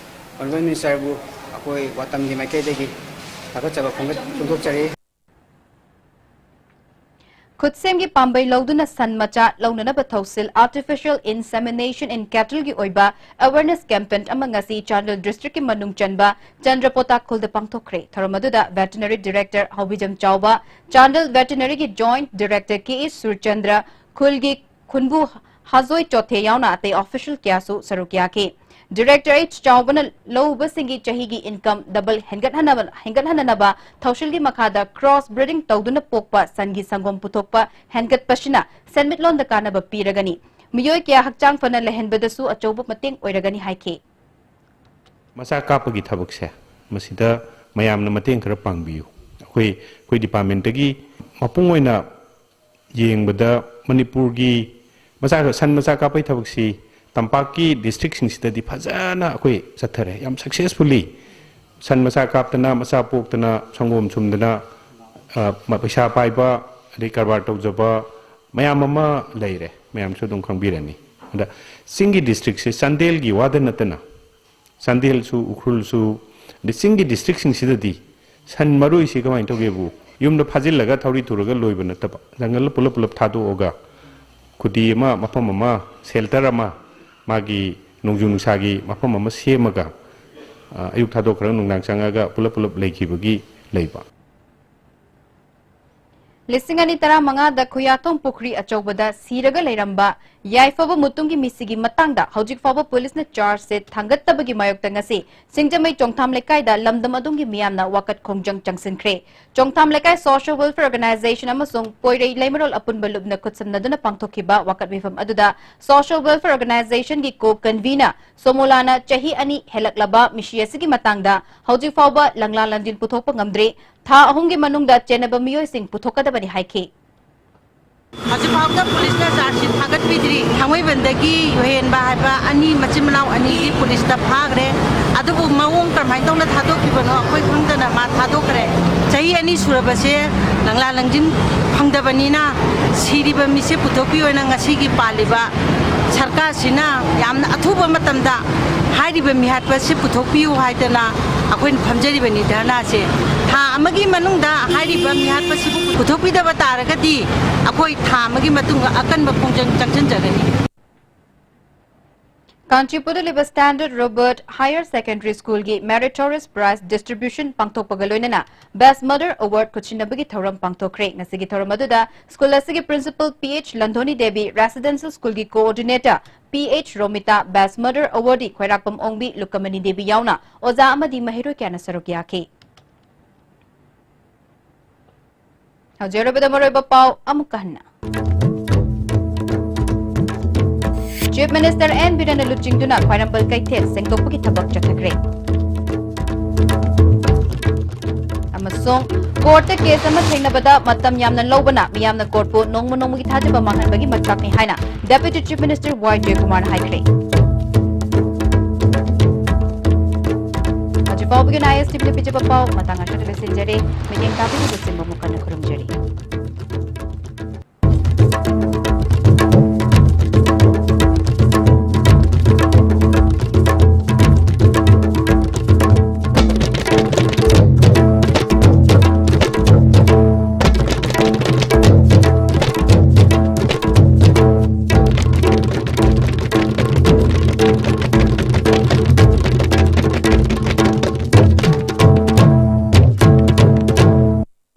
Honourable Ministerꯕꯨ ꯑꯩꯈꯣꯏ ꯋꯥꯇꯝꯒꯤ ꯃꯥꯏꯀꯩꯗꯒꯤ ꯊꯥꯒꯠꯆꯕ ꯐꯣꯡꯗꯣꯛ-, ꯐꯣꯡꯗꯣꯛꯆꯔꯤ꯫ ꯈꯨꯠꯁꯦꯝꯒꯤ ꯄꯥꯝꯕꯩ ꯂꯧꯗꯨꯅ ꯁꯟ ꯃꯆꯥ ꯂꯧꯅꯅꯕ ꯊꯧꯁꯤꯜ Artificial Insemination in Cattleꯒꯤ ꯑꯣꯏꯕ awareness campaign ꯑꯃ ꯉꯁꯤ ꯆꯥꯟꯗꯦꯜ districtꯀꯤ ꯃꯅꯨꯡ ꯆꯟꯕ ꯆꯟꯗ꯭ꯔꯄꯣꯇꯥ ꯈꯨꯜꯗ ꯄꯥꯡꯊꯣꯛꯈ꯭ꯔꯦ꯫ ꯊꯧꯔꯝ ꯑꯗꯨꯗ veterinary director ꯍꯥꯎꯕꯤꯖꯝ ꯆꯥꯎꯕ, ꯆꯥꯟꯗꯦꯜ veterinary ꯒꯤ joint director ꯀꯦ ꯑꯦꯁ ꯁꯨꯔꯆꯟꯗ꯭ꯔ, ꯈꯨꯜꯒꯤ ꯈꯨꯟꯕꯨ ꯍꯥꯖꯣꯏ ꯆꯣꯊꯦ ꯌꯥꯎꯅ ꯑꯇꯩ official ꯀꯌꯥꯁꯨ ꯁꯔꯨꯛ ꯌꯥꯈꯤ꯫ Director ꯑꯩꯆ ꯆꯥꯎꯕꯅ ꯂꯧꯎꯕꯁꯤꯡꯒꯤ ꯆꯍꯤꯒꯤ income double ꯍꯦꯟꯒꯠꯍꯟꯅꯕ, ꯍꯦꯟꯒꯠꯍꯟꯅꯅꯕ ꯊꯧꯁꯤꯜꯒꯤ ꯃꯈꯥꯗ cross breeding ꯇꯧꯗꯨꯅ ꯄꯣꯛꯄ ꯁꯟꯒꯤ ꯁꯪꯒꯣꯝ ꯄꯨꯊꯣꯛꯄ ꯍꯦꯟꯒꯠꯄꯁꯤꯅ ꯁꯦꯟꯃꯤꯠꯂꯣꯟꯗ ꯀꯥꯟꯅꯕ ꯄꯤꯔꯒꯅꯤ꯫ ꯃꯤꯑꯣꯏ ꯀꯌꯥ ꯍꯛꯆꯥꯡ ꯐꯅ ꯂꯩꯍꯟꯕꯗꯁꯨ ꯑꯆꯧꯕ ꯃꯇꯦꯡ ꯑꯣꯏꯔꯒꯅꯤ ꯍꯥꯏꯈꯤ꯫ ꯃꯆꯥ ꯀꯥꯞꯄꯒꯤ ꯊꯕꯛꯁꯦ, ꯃꯁꯤꯗ ꯃꯌꯥꯝꯅ ꯃꯇꯦꯡ ꯈꯔ ꯄꯥꯡꯕꯤꯌꯨ꯫ ꯑꯩꯈꯣꯏ, ꯑꯩꯈꯣꯏ departmentꯇꯒꯤ ꯃꯄꯨꯡ ꯑꯣꯏꯅ ꯌꯦꯡꯕꯗ ꯃꯅꯤꯄꯨꯔꯒꯤ ꯃꯆꯥ, ꯁꯟ ꯃꯆꯥ ꯀꯥꯞꯄꯒꯤ ꯊꯕꯛꯁꯤ ꯇꯝꯄꯥꯛꯀꯤ districtꯁꯤꯡꯁꯤꯗꯗꯤ ꯐꯖꯅ ꯑꯩꯈꯣꯏ ꯆꯠꯊꯔꯦ, ꯌꯥꯝ successfully꯫ ꯁꯟ ꯃꯆꯥ ꯀꯥꯞꯇꯅ, ꯃꯆꯥ ꯄꯣꯛꯇꯅ, ꯁꯪꯒꯣꯝ ꯁꯨꯝꯗꯅ, ꯑ, ꯃ-, ꯄꯩꯁꯥ ꯄꯥꯏꯕ, ꯑꯗꯩ ꯀꯔꯕꯥꯔ ꯇꯧꯖꯕ ꯃꯌꯥꯝ ꯑꯃ ꯂꯩꯔꯦ, ꯃꯌꯥꯝꯁꯨ ꯑꯗꯨꯝ ꯈꯪꯕꯤꯔꯅꯤ꯫ ꯑꯗ ꯆꯤꯡꯒꯤ districtꯁꯦ ꯆꯥꯟꯗꯦꯜꯒꯤ ꯋꯥꯗ ꯅꯠꯇꯅ, ꯆꯥꯟꯗꯦꯜꯁꯨ, ꯎꯈ꯭ꯔꯨꯜꯁꯨ, ꯑꯗꯩ ꯆꯤꯡꯒꯤ districtꯁꯤꯡꯁꯤꯗꯗꯤ ꯁꯟ ꯃꯔꯣꯏꯁꯤ ꯀꯃꯥꯏꯅ ꯇꯧꯒꯦꯕꯨ, ꯌꯨꯝꯗ ꯐꯥꯖꯤꯜꯂꯒ ꯊꯧꯔꯤ ꯊꯨꯔꯒ ꯂꯣꯏꯕ ꯅꯠꯇꯕ, ꯖꯪꯒꯜꯗ ꯄꯨꯂꯞ ꯄꯨꯂꯞ ꯊꯥꯗꯣꯛꯑꯒ ꯈꯨꯗꯤ ꯑꯃ, ꯃꯐꯝ ꯑꯃ, shelter ꯑꯃ, ꯃꯥꯒꯤ ꯅꯣꯡꯖꯨ ꯅꯨꯡꯁꯥꯒꯤ ꯃꯐꯝ ꯑꯃ ꯁꯦꯝꯃꯒ, ꯑ, ꯑꯌꯨꯛ ꯊꯥꯗꯣꯛꯈ꯭ꯔꯒ ꯅꯨꯡꯗꯥꯡ ꯆꯪꯉꯒ ꯄꯨꯂꯞ ꯄꯨꯂꯞ ꯂꯩꯈꯤꯕꯒꯤ ꯂꯩꯕ꯫ ꯂꯤꯁꯤꯡ ꯑꯅꯤ ꯇꯔꯥꯃꯉꯥꯗ ꯈꯨꯌꯥꯊꯣꯡ ꯄꯨꯈ꯭ꯔꯤ ꯑꯆꯧꯕꯗ ꯁꯤꯔꯒ ꯂꯩꯔꯝꯕ ꯌꯥꯏꯐꯕ ꯃꯨꯇꯨꯝꯒꯤ ꯃꯤꯁꯤꯒꯤ ꯃꯇꯥꯡꯗ ꯍꯧꯖꯤꯛ ꯐꯥꯎꯕ ꯄꯨꯂꯤꯁꯅ ꯆꯥꯔꯖ ꯁꯤꯠ ꯊꯥꯡꯒꯠꯇꯕꯒꯤ ꯃꯥꯌꯣꯛꯇ ꯉꯁꯤ ꯁꯤꯡꯖꯃꯩ ꯆꯣꯡꯊꯥꯝ ꯂꯩꯀꯥꯏꯗ ꯂꯝꯗꯝ ꯑꯗꯨꯝꯒꯤ ꯃꯤꯌꯥꯝꯅ ꯋꯥꯀꯠ ꯈꯣꯡꯖꯪ ꯆꯪꯁꯤꯟꯈ꯭ꯔꯦ꯫ ꯆꯣꯡꯊꯥꯝ ꯂꯩꯀꯥꯏ ꯁꯣꯁꯤꯌꯦꯜ ꯋꯦꯜꯐꯤꯌꯔ ꯑꯣꯔꯒꯅꯥꯏꯖꯦꯁꯟ ꯑꯃꯁꯨꯡ ꯄꯣꯏꯔꯩ ꯂꯩꯃꯔꯣꯜ ꯑꯄꯨꯟꯕ ꯂꯨꯞꯅ ꯈꯨꯠꯁꯝꯅꯗꯨꯅ ꯄꯥꯡꯊꯣꯛꯈꯤꯕ ꯋꯥꯀꯠ ꯃꯤꯐꯝ ꯑꯗꯨꯗ ꯁꯣꯁꯤꯌꯦꯜ ꯋꯦꯜꯐꯤꯌꯔ ꯑꯣꯔꯒꯅꯥꯏꯖꯦꯁꯟꯒꯤ ꯀꯣ ꯀꯟꯚꯤꯅꯔ ꯁꯣꯃꯣꯂꯥꯅ ꯆꯍꯤ ꯑꯅꯤ ꯍꯦꯜꯂꯛꯂꯕ ꯃꯤꯁꯤ ꯑꯁꯤꯒꯤ ꯃꯇꯥꯡꯗ ꯍꯧꯖꯤꯛ ꯐꯥꯎꯕ ꯂꯪꯂꯥ ꯂꯪꯖꯤꯟ ꯄꯨꯊꯣꯛꯄ ꯉꯝꯗ꯭ꯔꯤ꯫ ꯊꯥ ꯑꯍꯨꯝꯒꯤ ꯃꯅꯨꯡꯗ ꯆꯦꯟꯅꯕ ꯃꯤꯑꯣꯏꯁꯤꯡ ꯄꯨꯊꯣꯛꯀꯗꯕꯅꯤ ꯍꯥꯏꯈꯤ꯫ ꯍꯧꯖꯤꯛ ꯐꯥꯎꯕꯗ ꯄꯨꯂꯤꯁꯅ ꯆꯥꯔꯖ ꯁꯤꯠ ꯊꯥꯒꯠꯄꯤꯗ꯭ꯔꯤ꯫ ꯊꯥꯡꯃꯩꯕꯟꯗꯒꯤ ꯌꯣꯍꯦꯟꯕ ꯍꯥꯏꯕ ꯑꯅꯤ, ꯃꯆꯤꯟ ꯃꯅꯥꯎ ꯑꯅꯤꯗꯤ ꯄꯨꯂꯤꯁꯇ ꯐꯥꯈ꯭ꯔꯦ꯫ ꯑꯗꯨꯕꯨ ꯃꯑꯣꯡ ꯀꯔꯝꯍꯥꯏꯅ ꯇꯧꯅ ꯊꯥꯗꯣꯛꯈꯤꯕꯅꯣ ꯑꯩꯈꯣꯏ ꯈꯪꯗꯅ ꯃꯥ ꯊꯥꯗꯣꯛꯈ꯭ꯔꯦ꯫ ꯆꯍꯤ ꯑꯅꯤ ꯁꯨꯔꯕꯁꯦ ꯂꯪꯂꯥ ꯂꯪꯖꯤꯟ ꯐꯪꯗꯕꯅꯤꯅ ꯁꯤꯔꯤꯕ ꯃꯤꯁꯦ ꯄꯨꯊꯣꯛꯄꯤꯌꯣꯅ ꯉꯁꯤꯒꯤ ꯄꯥꯜꯂꯤꯕ ꯁꯔꯀꯥꯔꯁꯤꯅ ꯌꯥꯝꯅ ꯑꯊꯨꯕ ꯃꯇꯝꯗ ꯍꯥꯏꯔꯤꯕ ꯃꯤꯍꯥꯠꯄ ꯑꯁꯤ ꯄꯨꯊꯣꯛꯄꯤꯌꯨ ꯍꯥꯏꯗꯅ ꯑꯩꯈꯣꯏꯅ ꯐꯝꯖꯔꯤꯕꯅꯤ ꯙꯔꯅꯥꯁꯦ꯫ ꯊꯥ ꯑꯃꯒꯤ ꯃꯅꯨꯡꯗ ꯍꯥꯏꯔꯤꯕ ꯃꯤꯍꯥꯠꯄꯁꯤꯕꯨ ꯄꯨꯊꯣꯛꯄꯤꯗꯕ ꯇꯥꯔꯒꯗꯤ ꯑꯩꯈꯣꯏ ꯊꯥ ꯑꯃꯒꯤ ꯃꯇꯨꯡꯗ ꯑꯀꯟꯕ ꯈꯣꯡꯖꯪ ꯆꯪꯁꯤꯟꯖꯒꯅꯤ꯫ ꯀꯥꯟꯆꯤꯄꯨꯔꯗ ꯂꯩꯕ ꯁ꯭ꯇꯥꯟꯗꯔꯗ ꯔꯣꯕꯔꯠ ꯍꯥꯌꯔ ꯁꯦꯀꯦꯟꯗꯔꯤ ꯁ꯭ꯀꯨꯜꯒꯤ ꯃꯦꯔꯤꯇꯣꯔꯤꯌꯁ ꯄ꯭ꯔꯥꯏꯖ ꯗꯤꯁꯇ꯭ꯔꯤꯕ꯭ꯌꯨꯁꯟ ꯄꯥꯡꯊꯣꯛꯄꯒ ꯂꯣꯏꯅꯅ ꯕꯦꯁ꯭ꯠ ꯃꯗꯔ ꯑꯦꯋꯥꯔꯗ ꯈꯨꯠꯁꯤꯟꯅꯕꯒꯤ ꯊꯧꯔꯝ ꯄꯥꯡꯊꯣꯛꯈ꯭ꯔꯦ꯫ ꯉꯁꯤꯒꯤ ꯊꯧꯔꯝ ꯑꯗꯨꯗ ꯁ꯭ꯀꯨꯜ ꯑꯁꯤꯒꯤ principal P H Landhoni Devi, residential ꯁ꯭ꯀꯨꯜꯒꯤ coordinator P H Romita, best mother award Khwairakpam Ongbi, ꯂꯨꯀꯃꯅꯤ Devi ꯌꯥꯎꯅ ꯑꯣꯖꯥ ꯑꯃꯗꯤ ꯃꯍꯩꯔꯣꯏ ꯀꯌꯥꯅ ꯁꯔꯨꯛ ꯌꯥꯈꯤ꯫ ꯍꯧꯖꯤꯛ ꯑꯔꯣꯏꯕꯗ ꯃꯔꯨꯑꯣꯏꯕ ꯄꯥꯎ ꯑꯃꯨꯛꯀ ꯍꯟꯅ꯫ ꯆꯤꯐ ꯃꯤꯅꯤꯁꯇꯔ ꯑꯦꯟ ꯕꯤꯔꯦꯟꯅ ꯂꯨꯆꯤꯡꯗꯨꯅ ꯈ꯭ꯋꯥꯏꯔꯝꯕꯟ ꯀꯩꯊꯦꯜ ꯁꯦꯡꯗꯣꯛꯄꯒꯤ ꯊꯕꯛ ꯆꯠꯊꯈ꯭ꯔꯦ꯫ ꯑꯃꯁꯨꯡ ꯀꯣꯔꯠꯇ ꯀꯦꯁ ꯑꯃ ꯊꯦꯡꯅꯕꯗ ꯃꯇꯝ ꯌꯥꯝꯅ ꯂꯧꯕꯅ ꯃꯤꯌꯥꯝꯅ ꯀꯣꯔꯠꯄꯨ ꯅꯣꯡꯃ ꯅꯣꯡꯃꯒꯤ ꯊꯥꯖꯕ ꯃꯥꯡꯍꯟꯕꯒꯤ ꯃꯆꯥꯛꯅꯤ ꯍꯥꯏꯅ ꯗꯦꯄ꯭ꯌꯨꯇꯤ ꯆꯤꯐ ꯃꯤꯅꯤꯁꯇꯔ ꯋꯥꯏ ꯖꯌꯀꯨꯃꯥꯔꯅ ꯍꯥꯏꯈ꯭ꯔꯦ꯫ ꯍꯧꯖꯤꯛ ꯐꯥꯎꯕꯒꯤ ꯑꯣꯏꯅ ꯑꯥꯏ ꯑꯦꯁ ꯇꯤ ꯚꯤꯅ ꯄꯤꯖꯕ ꯄꯥꯎ ꯃꯇꯥꯡ ꯑꯁꯤꯗ ꯂꯣꯏꯁꯤꯟꯖꯔꯦ꯫ ꯃꯤꯠꯌꯦꯡ ꯇꯥꯕꯤꯔꯤꯕꯁꯤꯡꯕꯨ ꯑꯃꯨꯛ ꯍꯟꯅ ꯈꯨꯔꯨꯝꯖꯔꯤ꯫